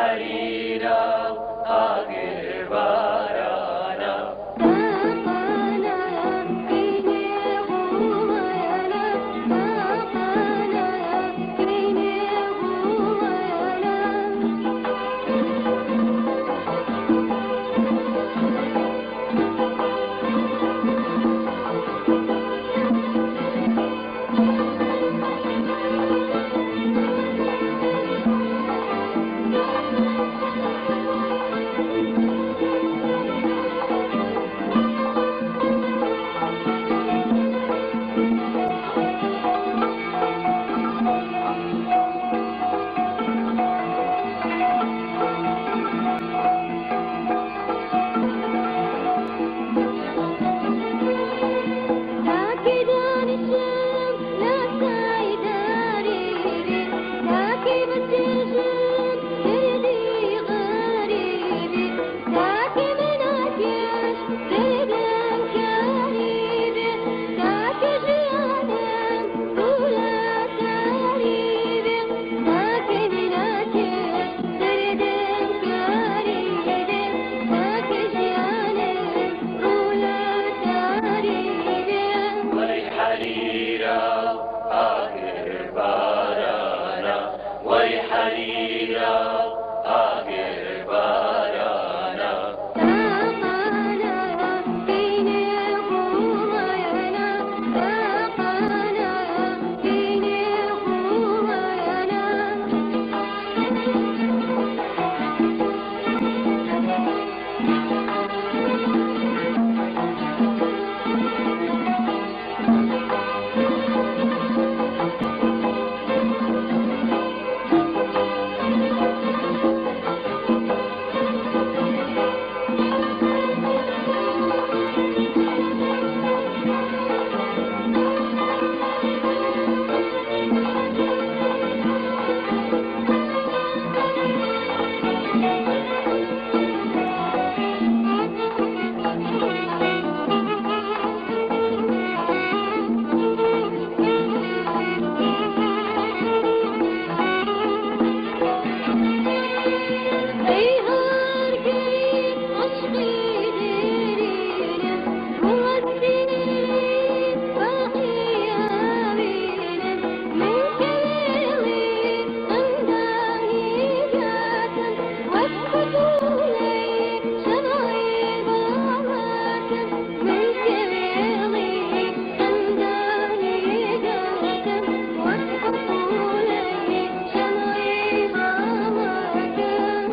حەریرە و ئاگر بارانە. وەی حەریرە و ئاگر بارانە وەی حەریرە و ئاگر بارانە.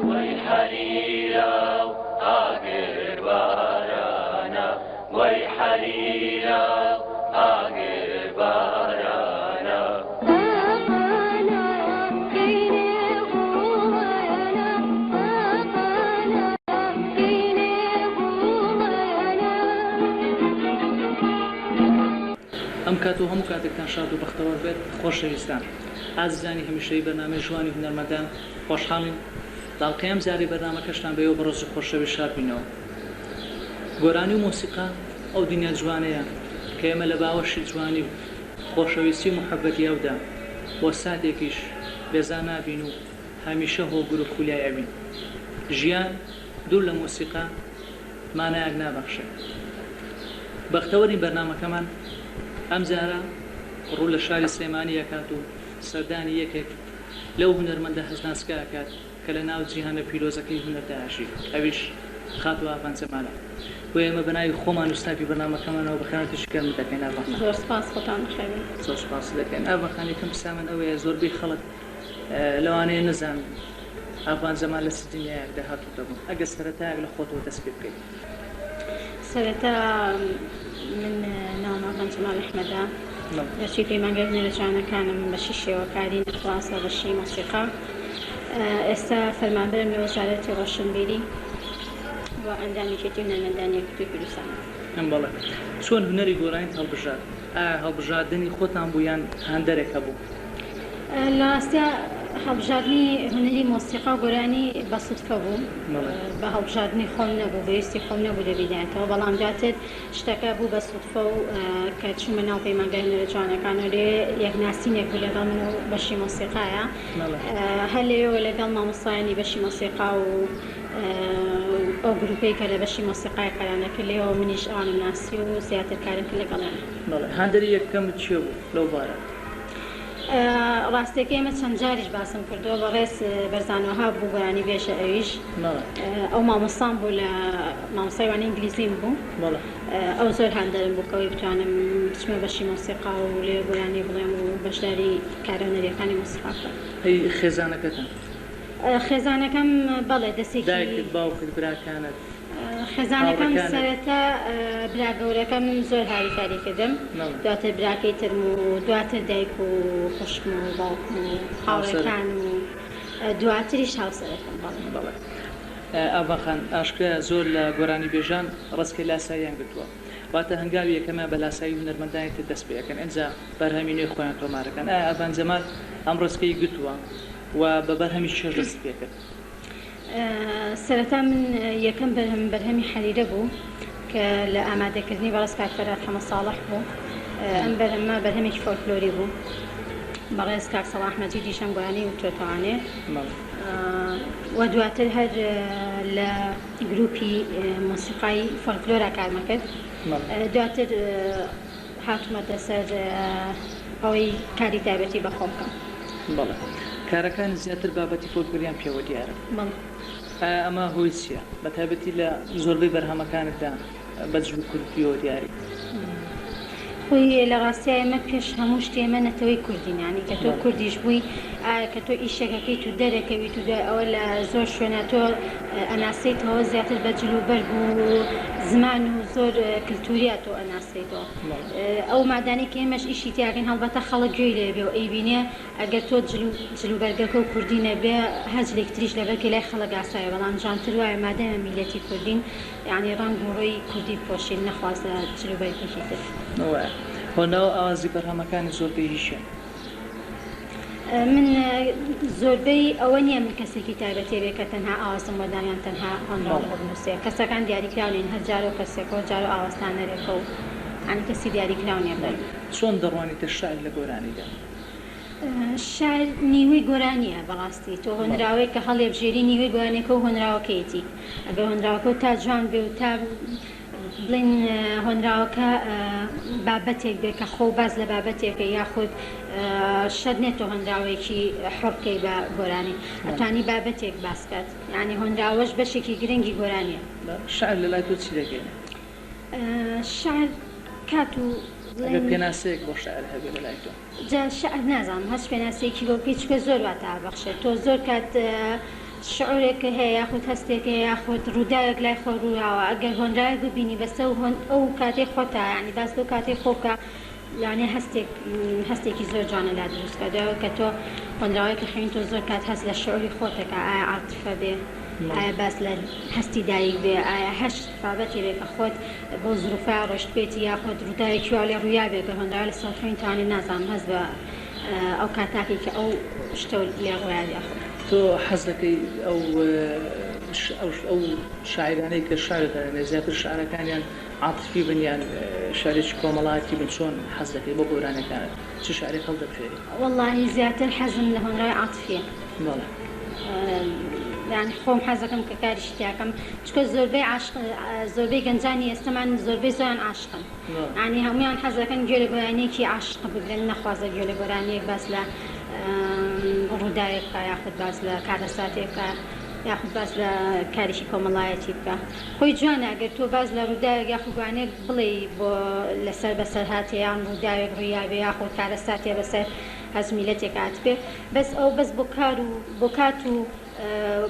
وەی حەریرە و ئاگر بارانە وەی حەریرە و ئاگر بارانە. ئەم کات و هەموو کاتێکتان شاد و بەختەوەر بێت خۆشەویستان ئازیزانی هەمیشەیی بەرنامەی ژوانی هونەرمەندان خۆشحاڵین لە ئەڵقەی ئەم جارەی بەرنامەکەشتان بە ئێوە بەڕێز و خۆشەویست شاد بینەوە. گۆرانی و مۆسیقا ئەو دنیا جوانەیە کە ئێمە لە باوەشی جوانی و خۆشەویستی و موحەببەتی ئەودا بۆ ساتێکیش بێزار نابین و هەمیشە هۆگر و خولیای ئەوین. ژیان دوور لە مۆسیقا مانایەک نابەخشێ. بەختەوەرین بەرنامەکەمان ئەمجارە ڕوو لە شاری سلێمانی ئەکات و سەردانی یەکێک لەو هونەرمەندە هەستناسکە ئەکات کە لە ناو جیهانە پیرۆزەکەی هونەردا ئەژی ئەویش خاتوو ئاڤان جەمالە. بۆیە ئێمە بە ناوی خۆمان و ستافی بەرنامەکەمانەوە بەخێرهاتنێکی گەرمت دەکەین ئاڤان خان. زۆر سپاس خۆتان بەخێر بێن. زۆر سپاست دەکەین ئاڤان خان. یەکەم پرسیارمان ئەوەیە زۆربەی خەڵک لەوانەیە نەزانن ئاڤان جەمال لە چ دنیایەکدا هاتووتە بوون ئەگەر سەرەتایەک لە خۆتەوە دەست پێ بکەیت. سەرەتا من ناوم ئاڤان جەمال ئەحمەدە، دەرچووی پەیمانگای هونەرە جوانەکانم بەشی شێوەکاری نەخوازە بەشی مۆسیقا، ئێستا فەرمانبەرم لە وەزارەتی ڕۆشنبیری و ئەندامی یەکێتی هونەرمەندانی یەکگرتووی کوردستانم. بەڵێ. چۆن هونەری گۆرانیت هەڵبژارد؟ ئایا هەڵبژاردنی خۆتان بوو یان هاندەرێک هەبوو؟ لە ڕاستیا. هەڵبژاردنی هونەری مۆسیقا و گۆرانی بە سودفە بوو، بە هەڵبژاردنی خۆم نەبوو، بە ویستی خۆم نەبوو لە بیدایەتەوە، بەڵام دواتر شتەکە بوو بە سودفە و کە چوومە ناو پەیمانگای هونەرە جوانەکانەوە لەوێ یەکناسینێک بوو لەگەڵ من و بەشی مۆسیقایە، هەر لەوێوە لەگەڵ مامۆستایانی بەشی مۆسیقا و ئەو گروپەی کە لە بەشی مۆسیقای کاریان دەکرد لەوێوە منیش ئەوانم ناسی و زیاتر کارم کرد لەگەڵیان. بەڵێ، هاندەری یەکەمت کێ بوو لەو بارە؟ ڕاستیەکەی ئێمە چەند جاریش باسم کردووە بەڕێز بەرزان وەهاب بوو گۆرانی بێژە ئەویش ئەو مامۆستام بوو لە مامۆستای وانەی ئینگلیزیم بوو ئەو زۆر هاندەرم بوو کەەوەی بتوانم بچمە بەشی مۆسیقا و لێ گۆرانی بڵێم و بەشداری کارە هونەریەکانی مۆسیقا بکەم. ئەی خێزانەکەتان؟ خێزانەکەم بەڵێ دەستێکی. دایکت باوکت براکانت؟ خێزانەکەم سەرەتا برا گەورەکەم زۆر هاریکاری کردم دواتر براکەی ترم و دواتر دایک و خوشکم و باوکم و هاوڕێکانم و دواتریش هاوسەرەکەم بەڵێ. بەڵێ ئاڤان خان ئاشکرایە زۆر لە گۆرانیبێژان ڕێچکەی لاساییان گرتووە واتە هەنگاوی یەکەمیان بە لاسایی هونەرمەندانی تر دەست پێ ئەکەن ئینجا بەرهەمی نوێی خۆیان تۆمار ئەکەن ئایا ئاڤان جەمال ئەم ڕێچکەی گرتووە و بە بەرهەمی چێژ دەستی پێ کرد؟ سەرەتا من یەکەم بەرهەمم بەرهەمی حەریرە بوو کە لە ئامادەکردنی بەڕێز کاک فەرهاد حەمە ساڵح بوو. ئەم بەرهەمە بەرهەمێکی فۆلکلۆری بوو. بەڕێز کاک سەڵاح مەجیدیش ئەم گۆرانیەی وتۆتەوانێ و دواتر هەر لە گروپی مۆسیقای فۆلکلۆرا کارمە کرد. دواتر هاتومەتە سەر ئەوەی کاری تایبەتی بە خۆم بکەم. بەڵێ. کارەکانت زیاتر بابەتی فۆلکلۆریان پێوە دیارە. بەڵێ. ئایا ئەمە هۆی چییە؟ بە تایبەتی لە زۆربەی بەرهەمەکانتدا بە جل و کوردییەوە دیاری. خۆی لە ڕاستیا ئێمە پێش هەموو شتێ ئێمە نەتەوەی کوردین یانی کە تۆ کوردیش بووی ئایا کە تۆ ئیشێک ئەکەیت و دەرەکەویت و دوای ئەوە لە زۆر شوێنا تۆ ئەناسێیتەوە زیاتر بە جل و بەرگ و زمان و زۆر کلتوریا تۆ ئەناسرێیتەوە ئەو مادانەی کە ئێمەش ئیشی تیاکەین هەڵبەتە خەڵک گوێی لێ بێ و ئەیبینێ ئەگەر تۆ جل و جل و بەرگەکە و کوردی نەبێ هەر جلێکی تریش لەبەرکەی لای خەڵک ئاسایە بەڵام جوانتر وایە مادەمە میللەتی کوردین یانی ڕەنگ و ڕووی کوردی بپۆشین نەخوازە جل و بەرگێکی تر. وایە. هۆنراوە ئاوازی بەرهەمەکانی زۆربەی هی کێن؟ من زۆربەی ئەوە نییە من کەسێکی تایبەتی بێ کە تەنها ئاوازم بۆ دانێ یان تەنها هۆنراوەم بۆ بنووسێ کەسەکان دیاریکراو نین هەر جارەو کەسێکەو جارەو ئاوازدانەرێکە و یانی کەسی دیاریکراو نییە بۆ. چۆن دەڕوانیتە شعر لە گۆرانیدا؟ شعر نیوەی گۆرانییە بەڕاستی تۆ هۆنراوەیەک کە هەڵیەبژێری نیوەی گۆرانیەکە و هۆنراوەکەیەتی ئەگەر هۆنراوەکەو تا جوان بێ و تا بڵێین هۆنراوەکە بابەتێک بێ کە خۆو باس لە بابەتێکە یاخود شەرت نیە تۆ هۆنراوەیەکی حوڕ بکەی بە گۆرانی ئەتوانی بابەتێک باس کات یانی هۆنراوەش بەشێکی گرنگی گۆرانیە. شعر لە لای تۆ چی دەگەیەنێ؟ شعر کات و ئەگەر بڵێین. پێناسەیەک بۆ شعر هەبێ لە لای تۆ؟ جا شعر نازانم هەرچ پێناسەیەکی بۆ بکەی چونکە زۆر واتا ئەبەخشێ تۆ زۆر کات شعورێک هەیە یاخود هەستێک هەیە یاخود ڕووداوێک لای خۆت ڕوویاوە ئەگەر هۆنراوێک ببینی بەسە و هۆن ئەو کاتەی خۆتا یانی باس لەو کاتەی خۆ بکە لەوانەیە هەستێک هەستێکی زۆر جوانە لا دروست کە دوای کە تۆ هۆنراوەیەک ئەخوێنی تۆ زۆر کات هەست لە شعوری خۆتەکە ئایا عاتفە بێ ئایا باس لە هەستی دایک بێ ئایا هەر بابەتێ بێ کە خۆت بەو زروفە ڕۆشتبێتی یاخود ڕووداوێکی وا لێ ڕوویابێ کە هۆنراوە لەسەر خوێن توانێ نازانم هەست بە ئەو کاتاکەی کە ئەو شتە لێ ڕوویابێ یاخود. تۆ حەز دەکەی ئەو ئەو شاعیرانەی کە شعر دەنوێنێ زیاتر شعرەکانیان عاتفی بن یان شعرێکی کۆمەڵایەتی بن چۆن حەز دەکەی بۆ گۆرانیەکانت چ شعرێک هەڵدەبژێری؟ وەڵاهی زیاتر حەزم لە هۆنراوەی عاتفیە. بەڵێ. یانی خۆم حەزەکەم کە کاریشی تیاکەم چونکە زۆربەی عاشق زۆربەی گەنجانی ئێستەمان زۆربەی زۆیان عاشقن یانی هەموویان حەزەکەن گوێ لە گۆرانیەکی عاشق بگرن نەخوازە گوێ لە گۆرانیەک باس لە ڕووداوێک بکا یاخود باس لە کارەساتێک بکا یاخود باس لە کارێکی کۆمەڵایەتی بکا خۆی جوانە ئەگەر تۆ باس لە ڕووداوێک یاخود گۆرانیەک بڵێی بۆ لەسەر بەسەرهاتێ یان ڕووداوێک ڕوویابێ یاخود کارەساتێ بەسەر هەست میلەتێک هاتبێ بەس ئەو بەس بۆ کار و بۆ کات و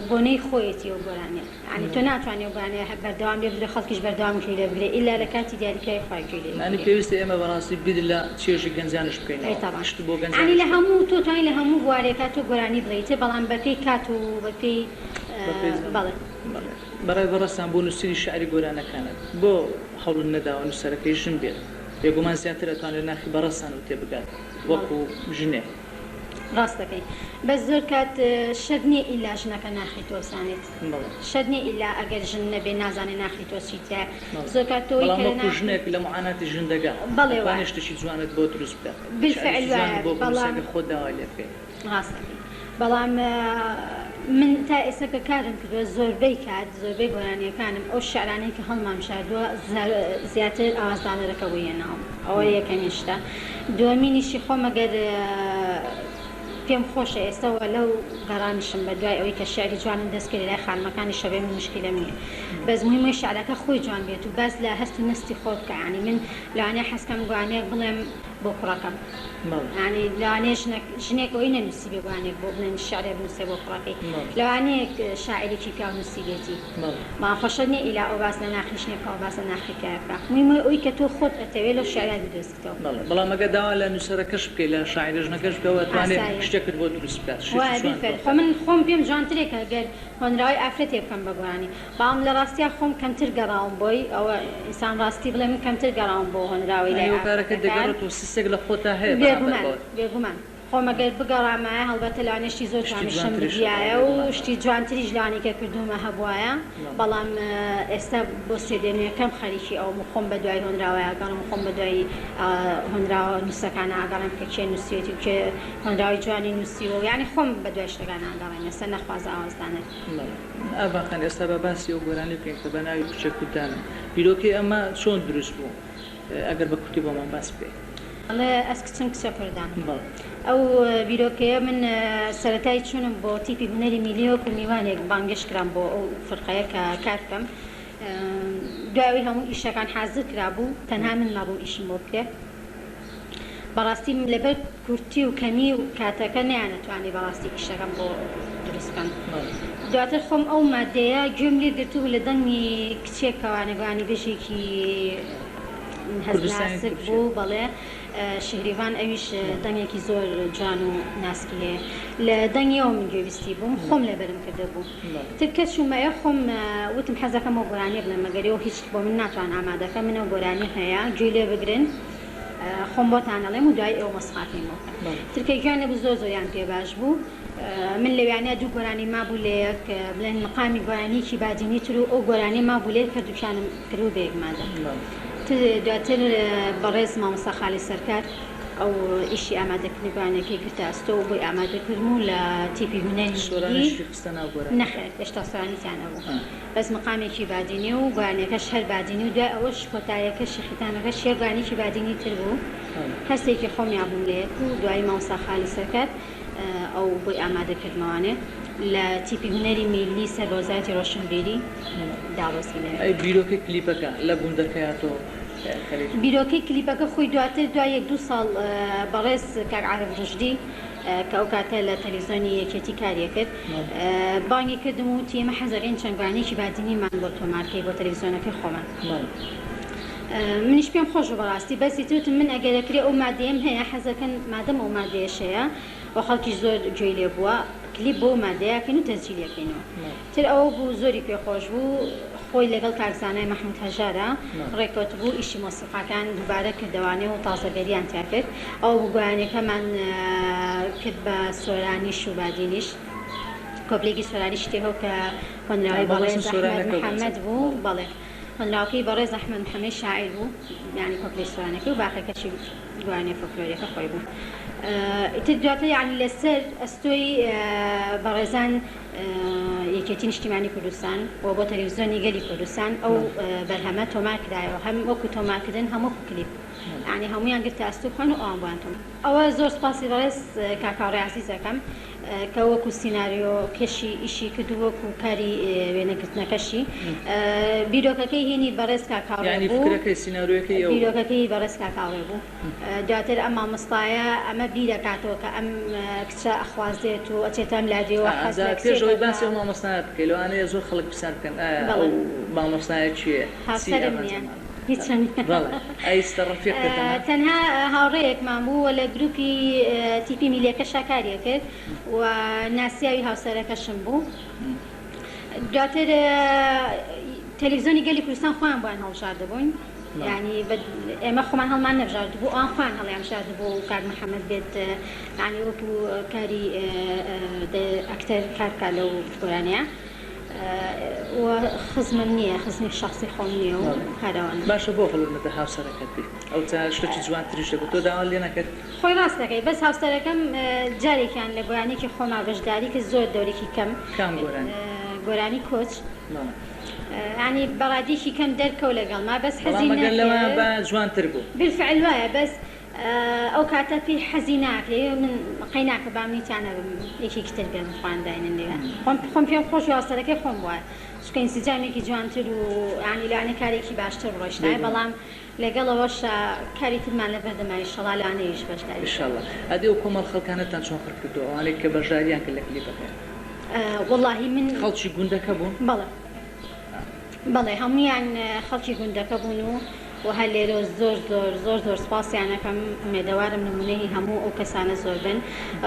بۆنەی خۆیەتی ئەو گۆرانیە یانی تۆ ناتوانی ئەو گۆرانیە بەردەوام لێ بدرێ خەڵکیش بەردەوام گوێی لێ بگرێ ئیلا لە کاتی دیاریکراوی خۆی گوێی لێ یانی بگرێ. پێویستە ئێمە بەڕاستی بیر لە چێژی گەنجانیش ئەی بکەینەوە تەبعەن شت بۆ یانی گەنجانیش لە بکەین. هەموو تۆ توانی لە هەموو بوارێکا تۆ گۆرانی بڵێیت بەڵام بە پێی کات و بە پێی بە پێی زەمەن بەڵێ. بەڵێ بەڕای بەڕێزتان بۆ نووسینی شعری گۆرانەکانت بۆ هەوڵت نەداوە نووسەرەکەی ژن بێت بێگومان زیاتر ئەتوانێت ناخی بەڕێزتانەوە تێبگات بەڵێ. وەکو ژنێک. ڕاست دەکەی بەس زۆر کات شەرت نیە ئیلا ژنەکە ناخی تۆ بزانێت شەرت نیە ئیلا ئەگەر ژن نەبێ نازانێ ناخی تۆ چی تیایە زۆر کات تۆی بەڵام کە لە وەکو ناخی ژنێک لە معاناتی ژن دەگا بەڵێ ئەتوانێ وایە شتێکی جوانت بۆ دروست بکات بالفعل شعرێکی جوانت وایە بۆ بنوسێ بەڵام کە خۆت داوای لێ بکەی. ڕاست دەکەی بەڵام من تا ئێستا کە کارم کردووە زۆربەی کات زۆربەی گۆرانیەکانم ئەو شعرانەی کە هەڵمام ژاردووە زیاتر ئاوازدانەرەکە بۆی هێناوم ئەوە یەکەمین شتە دووەمینیشی خۆم ئەگەر پێم خۆشە ئێستا وە لەو گەڕانیشم بە دوای ئەوەی کە شعری جوانم دەست کرد لای خانمەکانی شەبێ من مشکیلەم نییە بەس مهمەی شعرەکە خۆی جوان بێت و باس لە هەست و نەستی خۆ بکە یانی من لەوانەیە حەزکەم گۆرانیەک بڵێم بۆ کوڕەکەم یانی لەوانەیە ژنەک ژنێک ئەوی نەنووسیبێ گۆرانیەک بۆ بڵێن شعرێ بنووسێ بۆ کوڕەکەی لەوانەیە شاعیرێکی پیاو نووسیبێتی بەڵام خۆشت نییە ئیلا ئەو باس لە ناخی ژنێ بکا و باس لە ناخی پیاوێ بکا مهمەی ئەوی کە تۆ خۆت ئەتەوێ لەو شعرە بیدۆزیتەوە. بەڵێ بەڵام ئەگەر داوا لە نووسەرەکەش بکەی لە شاعیرە ژنەکەش بکەی ئەو ئەتوانێ ئاساییە شتێکت بۆ دروست بکات شتێکی وایە جوانت بۆ بیلفعل خۆ بکات. من خۆم پێم جوانترێ کە گەر هۆنراوەی ئافرەتێ بکەم بە گۆرانی بەڵام لە ڕاستیا خۆم کەمتر گەڕاوم بۆی ئەوە ئینسان ڕاستی بڵێ من کەمتر گەڕاوم بۆ هۆنراوەی یانی لای هۆکارەکە ئافرەتەکان. دەگەڕێتەوە سیستێک لە خۆتا هەیە بەرامبەر بێگومان بەوە. بێگومان خۆم ئەگەر بگەڕامایە هەڵبەتە لەوانەیە شتی زۆر شتی جوانیشم جوانتریش هەبوایە بدیایە و بێگومان. شتی جوانتریش لەوانەی کە کردوومە هەبوایە بەڵام ئێستا بۆ سێدێ نوێکەم خەریکی ئەوەم و خۆم بە دوای هۆنراوەیا ئەگەڕێم و خۆم بە دوای هۆنراوە نووسەکانا ئەگەڕێم کە کێ نووسیوێتی و کێ هۆنراوەی جوانی نووسیوە و یانی خۆم بە دوای شتەکانا ئەگەڕێم ئێستا نەخوازە ئاوازدانەر. بەڵێ ئاڤا خان ئێستا با باسی ئەو گۆرانیە بکەین کە بە ناوی کچە کوردانم بیرۆکەی ئەمە چۆن دروست بوو ئەگەر بە کورتی بۆمان باس بکەی. ئەڵێ ئەز کچم کچە کوردانم. بەڵێ. ئەو بیرۆکەیە من سەرەتای چوونم بۆ تیپی هونەری میلی وەکو میوانێک بانگێشت کرام بۆ ئەو فرقەیە کە کار بکەم دوای ئەوەی هەموو ئیشەکان حازر کرابوو تەنها من مابووم ئیشم بۆ بکرێ بەڕاستی لەبەر کورتی و کەمی و کاتەکە نەیانەتوانی بەڕاستی ئیشەکەم بۆ دروست بکەن دواتر خۆم ئەو مادەیە گوێم لێ گرتبوو لە دەنگی کچێک کەوانە گۆرانیبێژێکی هەست کوردستانی ناسک تورکیا. بوو بەڵێ شهریڤان ئەویش دەنگێکی زۆر جوان و ناسکی هەیە لە دەنگیەوە من گوێبیستی بووم خۆم لەبەرم کردبوو تر کە چوومە خۆم وتم حەزەکەم ئەو گۆرانیە بڵێم مەگەر ئێوە هیچ بۆ من ناتوان ئامادەکەن من ئەو گۆرانیە هەیە گوێی لێ بگرن خۆم بۆتان ئەڵێم و دوای ئێوە مۆسیقاکەیم بۆ بکەن تر کە گوێیان لێ بوو زۆر زۆریان پێ باش بوو من لەویانە دوو گۆرانی مابوو لە یەک بڵێن مقامی گۆرانیەکی بادینی تر و ئەو گۆرانیە مابوو لە یەک هەردووکیانم کردبوو بە یەک مادە تر دواتر بەڕێز مامۆستا خالید سەرکار ئەو ئیشی ئامادەکردنی گۆرانیەکەی گرتە ئەستۆ و بۆی ئامادە کردم و لە تیپی هونەری میللی سۆرانیشی خستە ناو گۆرانیەکە؟ نەخێر هێشتا سۆرانی تیا نەبوو بەس مقامێکی بادینی و گۆرانیەکەش هەر بادینی و دوای ئەوەش کۆتاییەکەشی خیتامەکەش یەک گۆرانیەکی بادینی تر بوو هەستێکی خۆم یابووم لە یەک و دوایی مامۆستا خالید سەرکار ئەو بۆی ئامادە کردمەوانێ لە تیپی هونەری میللی سەر بە وەزارەتی ڕۆشنبیری دابەزی لەوێ. ئەی بیرۆکەی کلیپەکە لە گوندەکەیا تۆ خەریکی. بیرۆکەی کلیپەکە خۆی دواتر دوای یەک دوو ساڵ بەڕێز کاک عارف ڕوشدی کە ئەو کاتە لە تەلەفزیۆنی یەکێتی کاری ئەکرد بانگی کردم و وتی ئێمە حەز ئەکەین چەند گۆرانیەکی بادینیمان بۆ تۆمار کەی بۆ تەلەفزیۆنەکەی خۆمان. منیش پێم خۆش بوو بەڕاستی بەس ئیتر وتم من ئەگەر ئەکرێ ئەو مادەیەم هەیە حەزەکەن مادەم ئەو مادەیەش هەیە و خەڵکیش زۆر گوێی لێ بووە کلیپ بۆ ئەو مادەیە ئەکەین و تەسجیلی ئەکەینەوە تر ئەوە بوو زۆری پێ خۆش بوو خۆی لەگەڵ کاک زانای مەحمود هەژارا ڕێکەوتبوو ئیشی مۆسیقاکان دووبارە کردەوانێ و تازەگەریان تیا کرد ئەوە بوو گۆرانیەکەمان کرد بە سۆرانیش و بادینیش کۆپلێکی سۆرانیشی تێکەڵ کە هۆنراوەی بەڕێز ئەحمەد محەمەد بوو بەڵێ. هۆنراوەکەی بەڕێز ئەحمەد محەمەی شاعیر بوو، یانی کۆپلەی سۆرانەکەی و باقیەکەشی گۆرانیە فۆلکلۆریەکە خۆی بوو. ئیتر دواتر یانی لەسەر ئەستۆی بەڕێزان یەکێتی نیشتیمانی کوردستان و بۆ تەلەفزیۆنی گەلی کوردستان ئەو بەرهەمە تۆمار کرایەوە هەم وەکو تۆمارکردن هەم وەکو کلیپ یانی هەموویان گرتە ئەستۆی خۆیان و ئەوان بۆیان تۆمار ئەوە زۆر سوپاسی بەڕێز کاک هاوڕێ عەزیز ئەکەم کە وەکو سیناریۆ کەشی ئیشی کرد و وەکو کاری وێنەگرتنەکەشی بیرۆکەکەی هینی بەڕێز کاک هاوڕێ یانی بوو. فکرەکەی سیناریۆکەی ئەو بوو. بیرۆکەکەی هی بەڕێز کاک هاوڕێ بوو. دواتر ئەم مامۆستایە ئەمە بیرەکاتەوە کە ئەم کچە ئەخوازێت و ئەچێتە ئەم لادێوە حەز ئا لە جا پێش کچێک ئەوەی ئەکا. باسی ئەو مامۆستایە بکەی لەوانەیە زۆر خەڵک پرسیار بکەن ئایا بەڵێ. ئەو مامۆستایە کێیە؟ چی هاوسەرم ئەمە نییە. جەمال؟ هیچم نییە. بەڵێ ئەی ستە ڕەفیقتە تەنها؟ تەنها هاوڕێیەکمان بوو و لە گروپی تیپی میلیەکەشا کاری ئەکرد و ناسیاوی هاوسەرەکەشم بوو. دواتر تەلەفزیۆنی گەلی کوردستان خۆیان بۆیان هەڵبژاردبووین. یانی ئێمە خۆمان هەڵمان نەبژاردبوو ئەوان خۆیان هەڵیان بژاردبوو کاک محەممەد بێت یانی وەکو کاری ئەکتەر کار بکات لەو گۆرانیە و خزمم نییە خزمی شخصی خۆم نییە و هەرەوەن. باشە بۆ هەڵت نەدا هاوسەرەکەت بی ئەو جا شتێکی جوانتریش دەبوو تۆ داوات لێ نەکرد؟ خۆی ڕاست دەکەی بەس هاوسەرەکەم جارێکیان لە گۆرانیەکی خۆما بەشداری کرد زۆر دەورێکی کەم. کام گۆرانی؟ گۆرانی کۆچ. بەڵێ. یانی بەڕادیکی کەم دەرکەوت لەگەڵما بەس حەزی بەڵام ئەگەر لەوە ناکرد. با جوانتر بوو. بالفعل وایە بەس ئەو کاتە پێی حەزی ناکرێ من قەیناکە با منی تیا نەبم یەکێکی تر بێ من خۆیان داینن لێرە خۆم خۆم پێم خۆش بوو هاوسەرەکەی خۆم بوایە چونکە ئینسجامێکی جوانتر و یانی لەوانەیە کارێکی باشتر بڕۆیشتایە بێگومان. بەڵام لەگەڵ ئەوەشا کاری ترمان لەبەر دەما ئیشەڵا لەوانەیەیش بەشداری بکەین. ئیشەڵا. ئەدی ئەو کۆمەڵ خەڵکانەتان چۆن خڕ کردووە ئەوانەی کە بەشداریان کرد لە کلیپەکەیا؟ وەڵاهی من. خەڵکی گوندەکە بوون؟ بەڵێ بەڵێ هەموویان خەڵکی گوندەکە بوون و و هەر لێرەوە زۆر زۆر زۆر زۆر سپاسیان ئەکەم ئومێدەوارم نمونەی هەموو ئەو کەسانە زۆر بن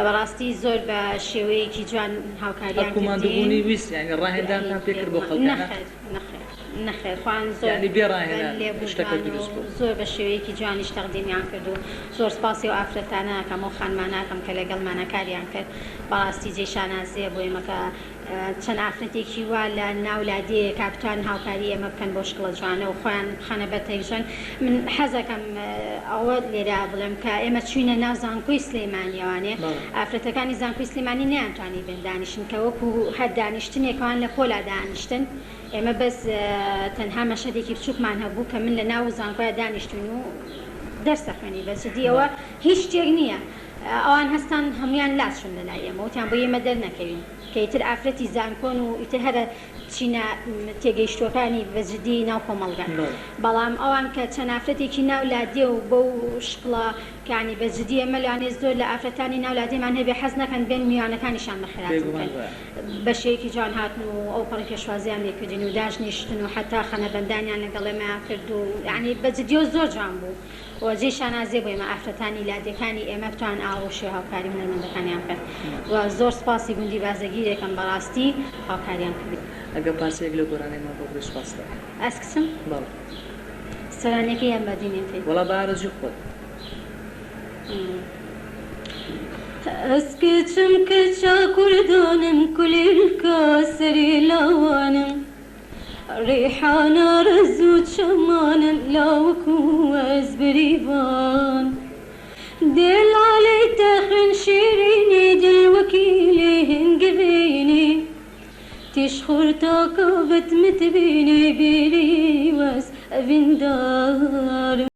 بەڕاستی زۆر بە شێوەیەکی جوان هاوکاریان ئەرک و کردین. ماندووبوونی ویست یانی ڕاهێنرانتان پێ کرد بۆ خەڵکانە؟ نەخێر نەخێر نەخێر خۆیان زۆر یانی بێ بە ڕاهێنان شتەکە لێبوردوان و دروست بوو. زۆر بە شێوەیەکی جوانیش تەقدیمیان کرد و زۆر سپاسی ئەو ئافرەتانە ئەکەم ئەو خانمانە ئەکەم کە لەگەڵمانا کاریان کرد بەڕاستی جێی شانازیە بۆ ئێمە کە چەند ئافرەتێکی وا لە ناو لادێیەکا بتوانن هاوکاری ئێمە بکەن بۆ شکڵە جوانە و خۆیان بخەنە بەر تەلەفزیۆن من حەزەکەم ئەوە لێرە بڵێم کە ئێمە چوینە ناو زانکۆی سلێمانیەوانێ ئافرەتەکانی زانکۆی سلێمانی نەیانتوانی بێن دانیشن کە وەکو هەر دانیشتنێکەوان لە پۆلا دانیشتن ئێمە بەس تەنها مەشهەدێکی بچوکمان هەبوو کە من لە ناو زانکۆیا دانیشتوین و دەرس ئەخوێنی بە جدی ئەوە هیچ شتێک نییە ئەوان هەستان هەموویان لاچوون لە لای ئێمە وتیان بۆ ئێمە دەرنەکەوین کە ئیتر ئافرەتی زانکۆن و ئیتر هەرە چینە تێگەیشتووەکانی بە جدی ناو کۆمەڵگان بەڵام ئەوان کە چەند ئافرەتێکی ناو لادێ و بەو شکڵە کە یانی بە جدی ئێمە لەوانەیە زۆر لە ئافرەتانی ناو لادێمان هەبێ حەز نەکەن بێن میوانەکانیشیان بەخێرهاتن بکەن بە شێوەیەکی جوان هاتن و ئەوپەڕی پێشوازیان لێ کردین و داشنیشتن و حەتا خەنەبەندانیان لەگەڵ ئێمەیا کرد و یانی بە جدیەوە زۆر جوان بوو. و جێی شانازیە بۆ ئێمە ئافرەتانی لادێکانی ئێمە بتوانن ئاوا بەو شێوە هاوکاری هونەرمەندەکانیان بکەن و زۆر سوپاسی گوندی بازەگیرێکەم بەڕاستی هاوکاریان کردین. ئەگەر پارچەیەک لەو گۆرانیەمان بۆ بڵێی سوپاست دەکەم. ئەز کچم؟ بەڵێ. سۆرانیەکەی یان بادینیەکەی؟ وەڵا بە ئارەزوی خۆت. ئەز کچم کچە کوردانم کولیلکە سەری لاوانم. ڕیحانە ڕەز و چەمانم لاوک و ئەز بریڤان دل عەلەی تە خوێن شیرینی دل وەکیلی هنگڤینی تیش خورتا کاڤت متبینی بیری وەز ئەڤیندارم.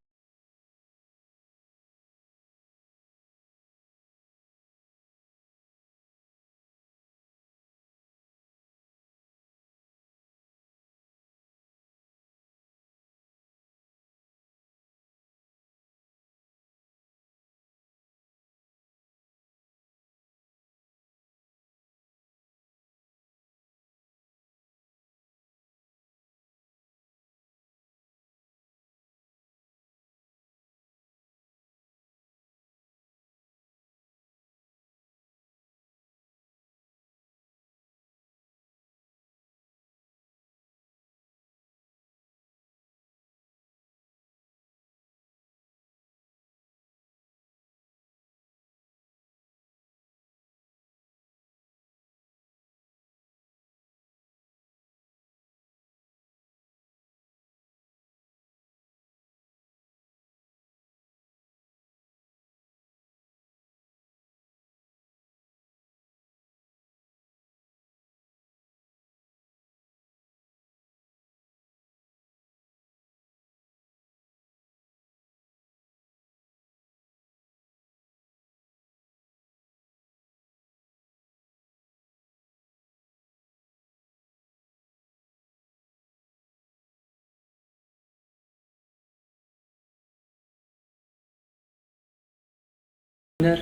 هونەر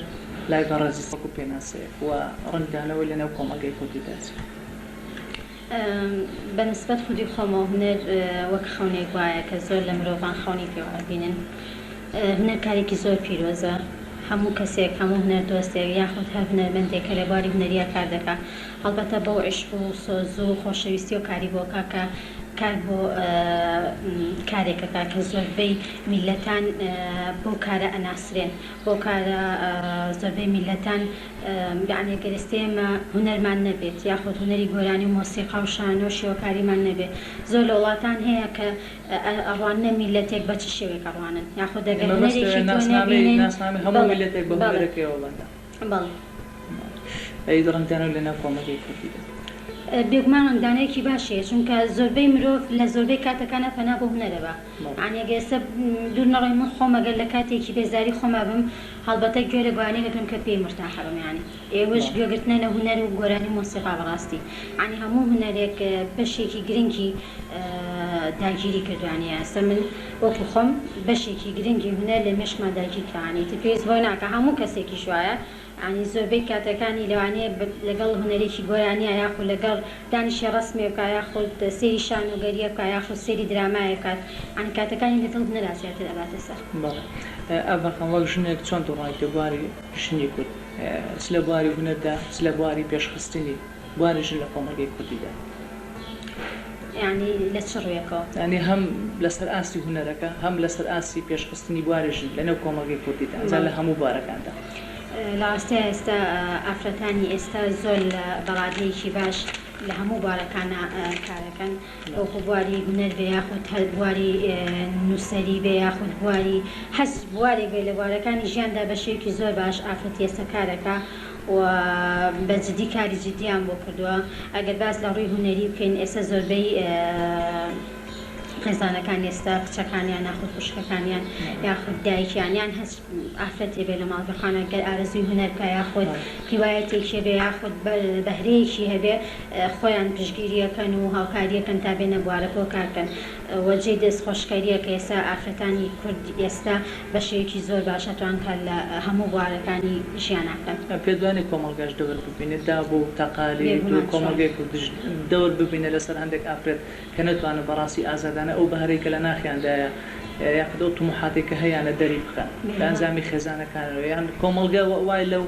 لای بەڕێزت وەکو پێناسەیەک و ڕەنگدانەوەی لەناو کۆمەڵگەی کوردیدا چییە؟ بە نسبەت خودی خۆمەوە هونەر وەک خەونێک وایە کە زۆر لە مرۆڤان خەونی پێوە ئەبینن. هونەر کارێکی زۆر پیرۆزە. هەموو کەسێک، هەموو هونەر دۆستێک یاخود هەر هونەرمەندێک کە لە بواری هونەرییا کار دەکا هەڵبەتە بەو عیشق و سۆز و خۆشەویستیەوە کاری بۆ کا کە کار بۆ کارێک ئەکا کە زۆربەی میللەتان بەو کارە ئەناسرێن بەو کارە زۆربەی میللەتان یەعنی گەر ئێستە ئێمە هونەرمان نەبێت یاخود هونەری گۆرانی و مۆسیقا و شانۆ و شێوەکاریمان نەبێت زۆر لە وڵاتان هەیە کە ئەڕواننە میللەتێک بە چ شێوەیەک ئەڕوانن یاخود ئەگەر مەبەستە هونەرێکی تۆ ناسنامەی نەبینن ناسنامەی هەموو بەڵێ میللەتێک بە بەڵێ هونەرەکەیەوە بەندە. بەڵێ. ئەی ڕەنگدانەوە لەناو کۆمەڵگەی کوردیدا؟ بێگومان ڕەنگدانەوەیەکی باشی هەیە چونکە زۆربەی مرۆڤ لە زۆربەی کاتەکانا پەنا بۆ هونەر ئەبا یانی ئەگەر ئێستا دوور نەڕۆین من خۆم ئەگەر لە کاتێکی بێزاری خۆما بم هەڵبەتە گوێ لە گۆرانیەک ئەگرم کە پێی مورتاحە بم یانی ئێوەش گوێگرتنە لە هونەر و گۆرانی و مۆسیقا بەڕاستی یانی هەموو هونەرێک بەشێکی گرنگی داگیری کردوە یانی ئێستا من وەکو خۆم بەشێکی گرنگی هونەر لە مێشکما داگیر کراوە یانی ئیتر پێویست بەوە ناکا هەموو کەسێکیش وایە یانی زۆربەی کاتەکانی لەوانەیە لەگەڵ هونەرێکی گۆرانیە یاخود لەگەڵ دانیشێ ڕەسمێ بکا یاخود سەیری شانۆگەریە بکا یاخود سەیری درامایە بکات یانی کاتەکانی لەگەڵ هونەرا زیاتر ئەباتە سەر. بەڵێ ئاڤا خان وەک ژنێک چۆن دەڕوانیتە بواری ژنی کورد چ لە بواری هونەردا چ لە بواری پێشخستنی بواری ژن لە کۆمەڵگەی کوردیدا؟ یانی لە چ ڕوویەکەوە؟ یانی هەم لەسەر ئاستی هونەرەکە هەم لەسەر ئاستی پێشخستنی بواری ژن لەنێو کۆمەڵگەی کوردیدا جا لە هەموو بوارەکاندا. لە ڕاستیا ئێستا ئافرەتانی ئێستا زۆر لە بە ڕادەیەکی باش لە هەموو بوارەکانا کارەکەن وەکو بواری هونەر بێ یاخود هەر بواری نووسەری بێ یاخود بواری هەر بوارێک بێ لە بوارەکانی ژیاندا بە شێوەیەکی زۆر باش ئافرەتی ئێستا کارەکا و بە جدی کاری جدیان بۆ کردووە ئەگەر باس لە ڕووی هونەری بکەین ئێستا زۆربەی خێزانەکان ئێستا کچەکانیان یاخود خوشکەکانیان یاخود دایکیان یان هەچ ئافرەتێ بێ لە ماڵ بخانە گەر ئارەزووی هونەر بکا یاخود هیوایەتێکی هەبێ یاخود بەهرەیەکی هەبێ خۆیان پشتگیریەکەن و هاوکاریەکەن تا بێنە بوارەکەوە کار بکەن و جێی دەست خۆشکەریە کە ئێستا ئافرەتانی کورد ئێستا بە شێوەیەکی زۆر باش ئەتوان کار لە هەموو بوارەکانی ژیانا بکەن. پێت وانیە کۆمەڵگاش دەور ببینێت داب و تەقالید و بێگومان چۆن. کۆمەڵگەی کوردیش دەور ببینێت لەسەر هەندێک ئافرەت کە نەتوانن بەڕاستی ئازادانە ئەو بەهرەی کە لە ناخیاندایە یاخود ئەو توموحاتەی کە هەیانە دەری بخەن لە ئەنجامی خێزانەکانەوە یان کۆمەڵگە وای لەو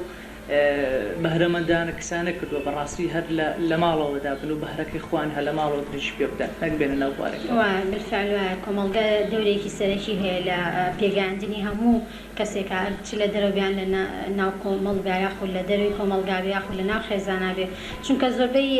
بەهرەمەندانە کچانە کردووە بەڕاستی هەر لە لە ماڵەوەدا بن و بەهرەکەی خۆیان هەر لە ماڵەوە درێژی پێ بدەن نەک بێنە ناو بوارەکەوە. وایە بالفعل وایە کۆمەڵگە دەورێکی سەرەکی هەیە لە پێگەیاندنی هەموو کەسێکا چ لە دەرەوە بێ یان لە ناو کۆمەڵ بێ یاخود لە دەرەوەی کۆمەڵگا بێ یاخود لە ناو خێزانا بێ چونکە زۆربەی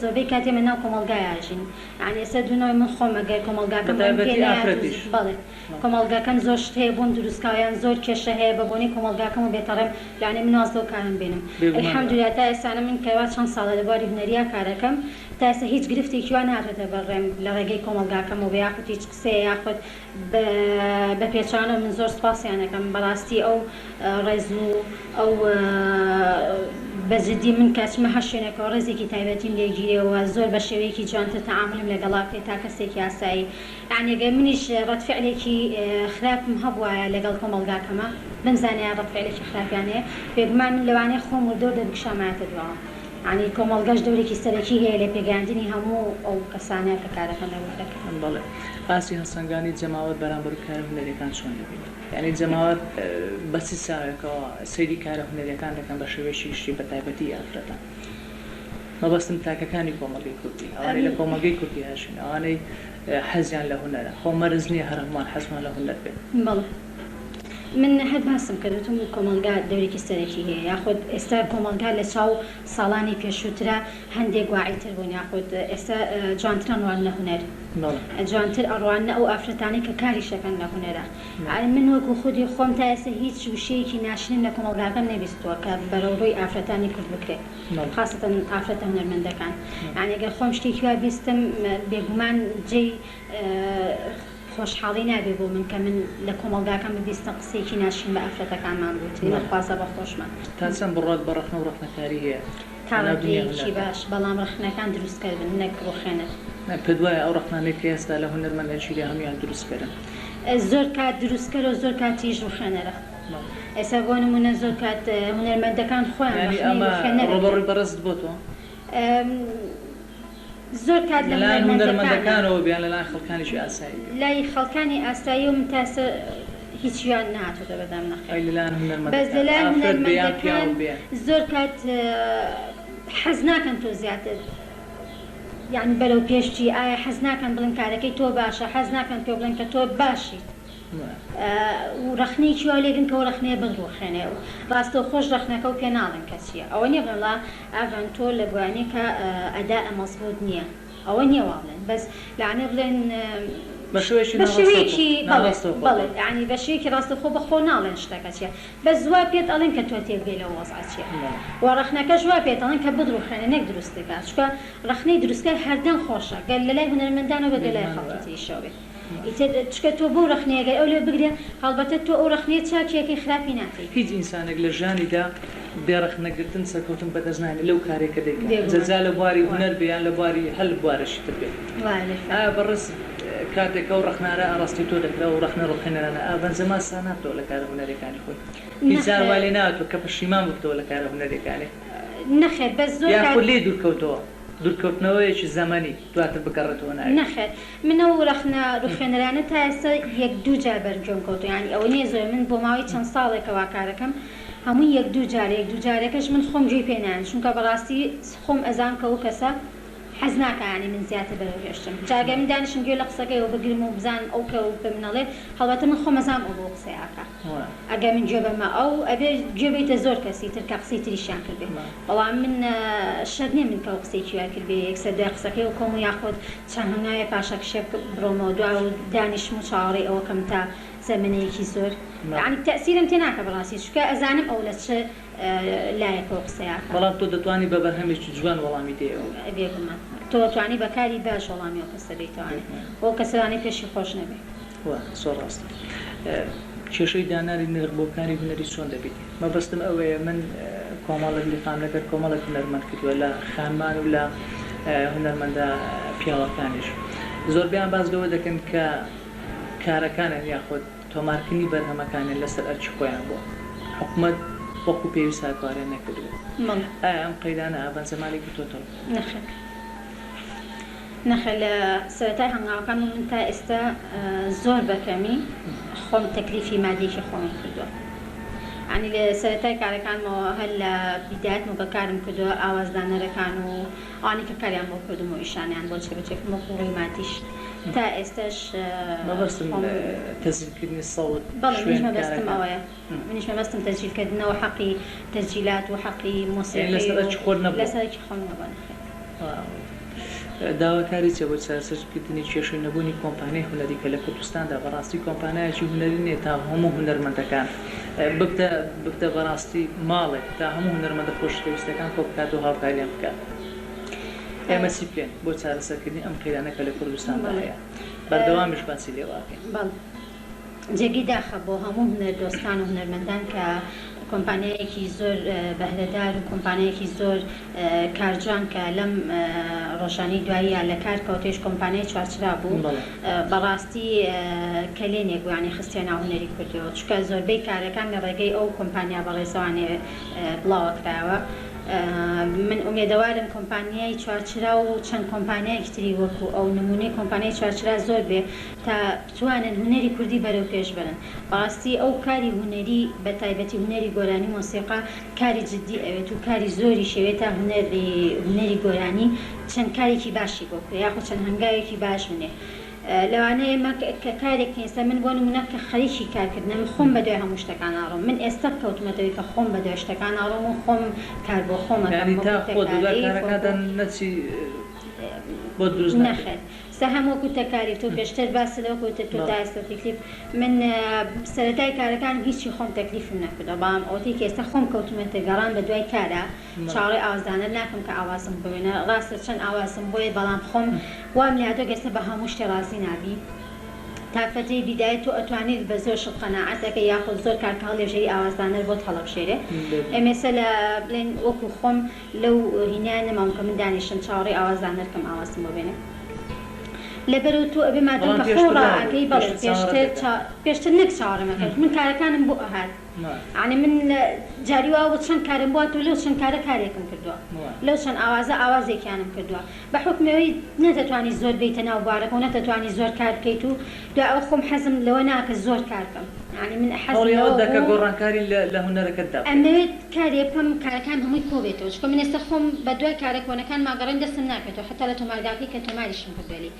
زۆربەی کات ئێمە ناو کۆمەڵگایا ئەژین یانی ئێستا دوو نەوەی من خۆم ئەگەر کۆمەڵگاکەم ڕێم پێ بەتایبەتی نەیات و ئافرەتیش. بەڵێ کۆمەڵگاکەم زۆر شت هەیە بۆم دروست کاوە یان زۆر کێشە هەیە بە بۆنەی کۆمەڵگاکەمەوە بێتە ڕێم لەوانەیە من واز لەو کارەم بێنم بێگومان وایە. الحمدللە تا ئێستانە من کە وا چەند ساڵە لە بواری هونەریا کارەکەم تا ئێستا هیچ گرفتێکی وا نەهاتۆتە بەر ڕێم لە ڕێگەی کۆمەڵگاکەمەوە بێ یاخود هیچ قسەیە یاخود بە پێچەوانەوە من زۆر سوپاسیان ئەکەم بەڕاستی ئەو ڕێز و ئەو بە جدی من کە ئەچمە هەر شوێنێکەوە ڕێزێکی تایبەتیم لێ گیرێ و زۆر بە شێوەیەکی جوانتر تەعامولم لەگەڵا بکرێ تا کەسێکی ئاسایی یانی گەر منیش ڕەد فعلێکی خراپم هەبوایە لەگەڵ کۆمەڵگاکەما بمزانیایە ڕەد فعلێکی خراپیان هەیە بێگومان من لەوانەیە خۆم وردە وردە بکشامایەتە دواوە. یانی کۆمەڵگەش دەورێکی سەرەکی هەیە لە پێگەیاندنی هەموو ئەو کەسانە کە کارەکەن لە بوارەکە. بەڵێ. ئاستی هەڵسەنگاندنی جەماوەر بەرامبەر کارە هونەریەکان چۆن دەبینی؟ یانی جەماوەر بە چ چاوێکەوە سەیری کارە هونەریەکان دەکەن بە شێوەیەکی گشتی بە تایبەتی ئافرەتان؟ مەبەستم تاکەکانی کۆمەڵگەی کوردی، ئەوانەی لە کۆمەڵگەی کوردی هەژین، ئەوانەی حەزیان لە هونەرە. خۆ مەرج نییە هەر هەمووان حەزمان لە هونەر بێت. بەڵێ. من هەر باسم کرد وتم کۆمەڵگا دەورێکی سەرەکی هەیە یاخود ئێستا کۆمەڵگا لە چاو ساڵانی پێشووترا هەندێک واعیتر بوون یاخود ئێستا جوانتر ئەڕواننە هونەر جوانتر ئەڕواننە ئەو ئافرەتانەی کە کاریش ئەکەن لە هونەرا من وەکو خودی خۆم تا ئێستا هیچ وشەیەکی ناشرین لە کۆمەڵگاکەم نەبیستووە کە بەرەو ڕووی ئافرەتانی کورد بکرێت خاسەتەن ئافرەتە هونەرمەندەکان یانی گەر خۆم شتێکی وا بیستم بێگومان جێی خۆشحاڵی نابێ بۆ من کە من لە کۆمەڵگاکەم ببیستم قسەیەکی ناشرین بە ئافرەتەکانمان بوترێ نەخوازە بە خۆشمان. تا چەند بڕوات بە ڕەخنە و ڕەخنەکاری هەیە تا لە ناو دنیای ڕادەیەکی هونەردا؟ باش، بەڵام ڕەخنەکان دروستکەر بن نەک ڕوخێنەر. پێت وایە ئەو ڕەخنانەی کە ئێستا لە هونەرمەند ئەگیرێ هەموویان دروستکەرن؟ زۆر کات دروستکەرە و زۆر کاتیش ڕوخێنەرە. ئێستا بۆ نموونە زۆر کات هونەرمەندەکان خۆیان یانی ڕەخنەی ئەمە ڕوخێنەر ئەگرن. ڕووبەڕووی بەڕێزت بۆتەوە؟ زۆر کات لە لەلایەن هونەرمەندەکانە. هونەرمەندەکانەوە بێ یان لەلایەن خەڵکانێکی ئاسایی بێ؟ لای خەڵکانی ئاسایی و من تا ئێستا هیچیان نەهاتۆتە بەردەم نەخێر. ئەی لەلایەن بەس هونەرمەندەکان لەلایەن ئافرەت بێ یان پیاو هونەرمەندەکان بێ؟ زۆر کات حەز ناکەن تۆ زیاتر یانی بەرەو پێش چی ئایا حەز ناکەن بڵێن کارەکەی تۆ باشە حەز ناکەن پێ بڵێن کە تۆ باشیت و ڕەخنەیەکی وا لێگرن کە ئەو ڕەخنەیە بتڕوخێنێ و ڕاستەوخۆش ڕەخنەکە و پێ ناڵێن کە چییە ئەوە نییە بڵێن وەڵا ئاڤان تۆ لە گۆرانیەکە ئەداء مەزبووت نییە ئەوە نییە وا بڵێن بەس لەوانەیە بڵێن بە شێوەیەکی بە ناڕاستەوخۆ شێوەیەکی بەڵێ ناڕاستەوخۆ بەڵێ بەڵێ. یانی بە شێوەیەکی ڕاستەوخۆ بە خۆ ناڵێن شتەکە چییە بەس وا پێت ئەڵێن کە تۆ تێبگەی لەو وەزعە چیە بەڵێ. وە ڕەخنەکەش وا پێت ئەڵێن کە بتڕوخێنێ نەک دروستت کا چونکە ڕەخنەی دروستکەر هەردەم خۆشە گەر لەلای هونەرمەندانەوە بێ گەر لای بێگومان خەڵکی وایە. تریشەوە بێ ئیتر چونکە تۆ بەو ڕەخنەیە گەر ئەو لێ بگرێ هەڵبەتە تۆ ئەو ڕەخنەیە چاکی ئەکەی خراپی ناکەی. هیچ ئینسانێک لە ژیانیدا بێ ڕەخنەگرتن سەرکەوتن بەدەست ناهێنێ لەو کارەی کە دەیکا جا بێگومان جا لە بواری وایە. هونەر بێ یان لە بواری هەر بوارێکی تر بێ. وایە بالفعل. ئایا بەڕێز کاتێک ئەو ڕەخنانە ئاڕاستەی تۆ دەکرا و ڕەخنە ڕوخێنەرانە ئا بنزما سا نابتەوە لە کارە هونەریەکانی خۆی؟ هیچ جار نەخێر. وای لێ نەهاتووە کە پەشیمان ببتەوە لە کارە هونەریەکانی؟ نەخێر بەس زۆر کات. یاخود لێی دوورکەوتەوە دوورکەوتنەوەیەکی زەمەنی دواتر بگەڕێتەوە ناوی؟ نەخێر من ئەو ڕەخنە ڕوخێنەرانە تا ئێستا یەک دوو جار بەر گوێم کەوتووە یانی ئەوە نیە زۆر من بۆ ماوەی چەند ساڵێکە وا کارەکەم هەمووی یەک دوو جارە یەک دوو جارەکەش من خۆم گوێی پێ نایەم چونکە بەڕاستی خۆم ئەزانم کە ئەو کەسە حەز ناکا یانی من زیاتر بەرەو پێش چم جا گەر من دانیشم گوێ لە قسەکەی ئەو بگرم و بزانم ئەو کە بە من ئەڵێ هەڵبەتە من خۆم ئەزانم ئەو بۆ قسەی ئەکا ئەگەر من گوێ بەمە ئەو ئەبێ گوێ بەیتە زۆر کەسی تر کە قسەی تریشیان کردبێ بەڵام من شەرت نیە من کە ئەو قسەیەکی وای کردبێ یەکسەر دوای قسەکەی ئەو کۆم و یاخود چەند هەنگاوێ پاشەکشێ بڕۆمەوە دوا و دانیشم و چاوەڕێی ئەوە کەم تا زەمەنەیەکی زۆر یانی تەئسیرم تێ ناکا بەڕاستی چونکە ئەزانم ئەو لە چ لایەکەوە قسەی ئەکا. بەڵام تۆ دەتوانی بە بەرهەمێکی جوان وەڵامی دەیەوە. بێگومان تۆ ئەتوانی بە کاری باش وەڵامی ئەو کەسە بەیتەوانێ و ئەو کەسە لەوانەیە پێشی خۆش نەبێ. وا زۆر ڕاستە. کێشەی دانانی نرخ بۆ کاری هونەری چۆن دەبینی؟ مەبەستم ئەوەیە من کۆمەڵێک لیقام لەگەر کۆمەڵێک هونەرمەند کردووە لە خانمان و لە هونەرمەندە پیاوەکانیش زۆربەیان باس لەوە دەکەن کە کارەکانیان یاخود تۆمارکردنی بەرهەمەکانیان لەسەر ئەرکی خۆیان بووە، حکومەت وەکو پێویست هاکاریان نەکردووە. ئایا ئەم قەیرانە ئاڤان جەمالی گرتۆتەوە؟ نەخێر. نەخێر لە سەرەتای هەنگاوەکانمەوە من تا ئێستا زۆر بە کەمی خۆم تەکلیفی مادیی خۆمم کردووە. یانی لە سەرەتای کارەکانمەوە هەر لە بیدایەتمەوە کە کارم کردووە ئاوازدانەرەکان و ئەوانەی کە کاریان بۆ کردووم و ئیشانیان بۆ جێبەجێ کردم وەکو ڕووی مادیش تا ئێستاش مەبەستم خۆم. تەسجیلکردنی سەوت، بەڵێ منیش شوێن، مەبەستم کارەکان. ئەوەیە منیش مەبەستم تەسجیلکردنەوە حەقی تەسجیلات و حەقی یانی مۆسیقی لەسەر و ئەرکی خۆت نەبووە؟ لەسەر ئەرکی خۆم نەبووە نەخێر. داواکاری چیە بۆ چارەسەرکردنی کێشەی نەبوونی کۆمپانیای هونەری کە لە کوردستاندا بەڕاستی کۆمپانیایەکی هونەری نیە تا هەموو هونەرمەندەکان ببتە ببتە بەڕاستی ماڵێک تا هەموو هونەرمەندە خۆشەویستەکان کۆبکاتەوە هاوکاریان بکات ئێمە چی بکەین بۆ چارەسەرکردنی ئەم قەیرانە کە لە کوردستاندا هەیە بەردەوامیش باسی لێوە ئەکەین. بەڵێ جێگەی داخە بۆ هەموو هونەردۆستان و هونەرمەندان کە کۆمپانیایەکی زۆر بەهرەدار و کۆمپانیایەکی زۆر کارجوان کە لەم ڕۆژانەی دواییە لە کار کەوتێش کۆمپانیای چوارچرا بوو بەڕاستی کەلێنێک بوو یانی خستیە ناو هونەری کوردیەوە چونکە زۆربەی کارەکان لە ڕێگەی ئەو کۆمپانیا بەڕێزەوانێ بڵاوەکرایەوە من ئومێدەوارم کۆمپانیای چوارچرا و چەند کۆمپانیایەکی تری وەکو ئەو نمونەی کۆمپانیای چوارچرا زۆر بێ تا بتوانن هونەری کوردی بەرەو پێش بەرن بەڕاستی ئەو کاری هونەری بە تایبەتی هونەری گۆرانی مۆسیقا کاری جدی ئەوێت و کاری زۆریش ئەوێت تا هونەری هونەری گۆرانی چەند کارێکی باشی بۆ بکرێ یاخود چەند هەنگاوێکی باش بنێ لەوانەیە ئێمە کە کارێک کەین ئێستا من بۆ نمونە کە خەریکی کارکردنم خۆم بەدوای هەموو شتەکان ئەڕۆم من ئێستا کەوتمەتەوەی کە خۆم بەدوای شتەکان ئەڕۆم و خۆم کار بۆ خۆم ئەکەم یانی تا وەکو خۆت بەدوای تەکاری کارەکاندا وەکو نەچی بۆت دروست ناکرێ. نەخێر سەهەم وەکو تەکاری تۆ پێشتر باست لەوە کرد وتت تۆ تا بەڵێ. ئێستا تەکلیف من سەرەتای کارەکانم هیچی خۆم تەکلیفم نەکردوە بەڵام ئەوەتەی کە ئێستا خۆم کەوتومەتە گەڕان بەدوای کارا بەڵێ. چاوەڕێی ئاوازدانەر ناکەم کە ئاوازم بۆ بێنێ ڕاستە چەند ئاوازم بۆیە بەڵام خۆم وام لێهاتوە کە ئێستا بە هەموو شتێ ڕازی نابی تا فەترەی بیدایەت تۆ ئەتوانیت بە زۆر شت قەناعەت ئەکەی یاخود زۆر کار کە هەڵیەبژێری ئاوازدانەر بۆت هەڵەبژێرێ بێگومان. ئێمە ئێستا لە بڵێن وەکو خۆم لەو هینایە نەماوم کە من دانیشم چاوەڕێی ئاوازدانەر کەم ئاوازم بۆ بێنێ لەبەرەوە تۆ ئەبێ مادەم بەڵام کە خۆو پێشتر ڕا وابوو ئەکەی بەڵێ پێشتر چاوەڕێت پێشتر دەکرد. چا پێشتر نەک چاوەڕێم ئەکرد من کارەکانم بۆ ئەهات. یانی من جاری وا بوو چەند کارم بوات و لەو چەند کارە کارێکم کردووە لەو چەند ئاوازە ئاوازێکیانم کردووە بە حوکمی ئەوەی نەتەتوانی زۆر بێیتە ناو بوارەکە و نەتەتوانی زۆر کار بکەیت و دوای ئەوە خۆم حەزم لەوە ناکرد زۆر کار بکەم یانی من حەزم هەوڵی لەوە ئەوەت دا کە بوو گۆڕانکاری لە هونەرەکەتدا بکەیت. ئەمەوێت کارێ بکەم کارەکانم هەمووی کۆ بێتەوە چونکە من ئێستا خۆم بە دوای کارە کۆنەکانما گەڕێم دەستم ناکەوێتەوە حەتا لە تۆمارگاکەی کە تۆماریشم کردووە لێی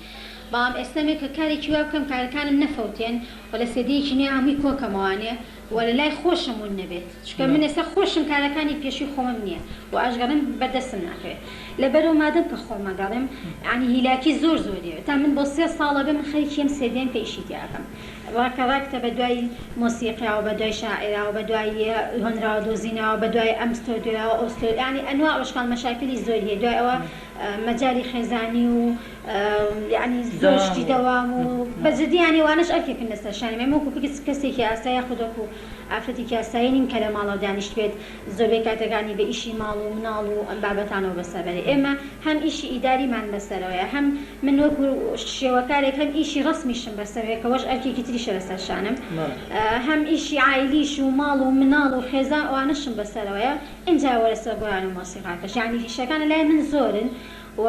بەڵام ئێستا ئەمەوێت کە کارێکی وا بکەم کارەکانم نەفەوتێن و لە سێدەیەکی نوێ هەمووی کۆکەمەوانێ و لە لای خۆشم ون نەبێت چونکە من ئێستا خۆشم کارەکانی پێشوی خۆمم نیە و ئەشگەڕێم بەردەستم ناکەوێت لەبەرئەوە مادەم کە خۆم ئەگەڕێم یانی هیلاکی زۆر زۆریە تا من بۆ سێ ساڵە بێ من خەریکی ئەم سێدەیەم کە ئیشی تیا ئەکەم ڕاکە ڕاکتە بە دوای مۆسیقیاوە بە دوای شاعیراوە بە دوای هۆنراوە دۆزینەوە بە دوای ئەم ستۆدیۆیەوە ئەو ستۆدیۆ یانی ئەنواع ئەشکال مەشاکیلی زۆری هەیە دوای ئەوە مەجالی خێزانی و یانی زۆر شتی دەوام و بە جدی یانی ئەوانەش ئەرکێکن لەسەر شانم ئێمە وەکو کەسێکی ئاسایی یاخود وەکو ئافرەتێکی ئاسایی نین کە لە ماڵەوە دانیشتبێت زۆربەی کاتەکانی بە ئیشی ماڵ و مناڵ و ئەم بابەتانەوە بەسەر بەرێ ئێمە هەم ئیشی ئیداریمان بەسەرەوەیە هەم من وەکو شێوەکارێک هەم ئیشی ڕەسمیشم بەسەرەوەیە کە وەش ئەرکێکی تریشە لەسەر شانم هەم ئیشی عایلیش و ماڵ و مناڵ و خێزان ئەوانەشم بەسەرەوەیە ئینجا وەرە سەر گۆرانی و مۆسیقاکەش یانی ئیشەکان لەلای من زۆرن و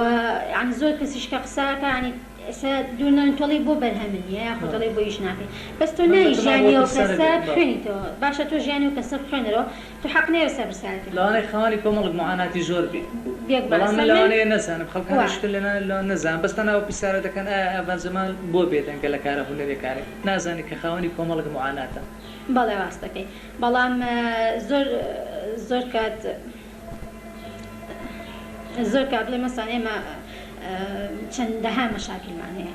یانی زۆر کەسیش کە قسە ئەکا یانی ئێستا دوور نەن تۆ ئەڵێی بۆ بەرهەمت نییە یاخود ئەڵێی بۆ ئیش ناکەی بەس تۆ من نایەی بەتەمام ژیانی بۆ ئەو پرسیارە کەسە بێت بەڵێ. بخوێنیتەوە باشە تۆ ژیانی ئەو کەسە بخوێنەرەوە تۆ حەق نییە لەسەر پرسیارەکەی خۆت لەوانەیە خاوەنی کۆمەڵێک موعاناتی زۆر بی بێگومان بەڵام ئێستا من من لەوانەیە نەزانم وا. خەڵکانیش تر لەنا لەوان نەزانن بەس تەنها ئەو پرسیارە دەکەن ئایا ئاڤان جەمال بۆ بێدەنگە لە کارە هونەریەکانی نازانی کە خاوەنی کۆمەڵێک موعاناتە. بەڵێ ڕاست دەکەی بەڵام زۆر زۆر کات زۆر کات بڵێ مەسەن ئێمە چەندەها مەشاکیلمان هەیە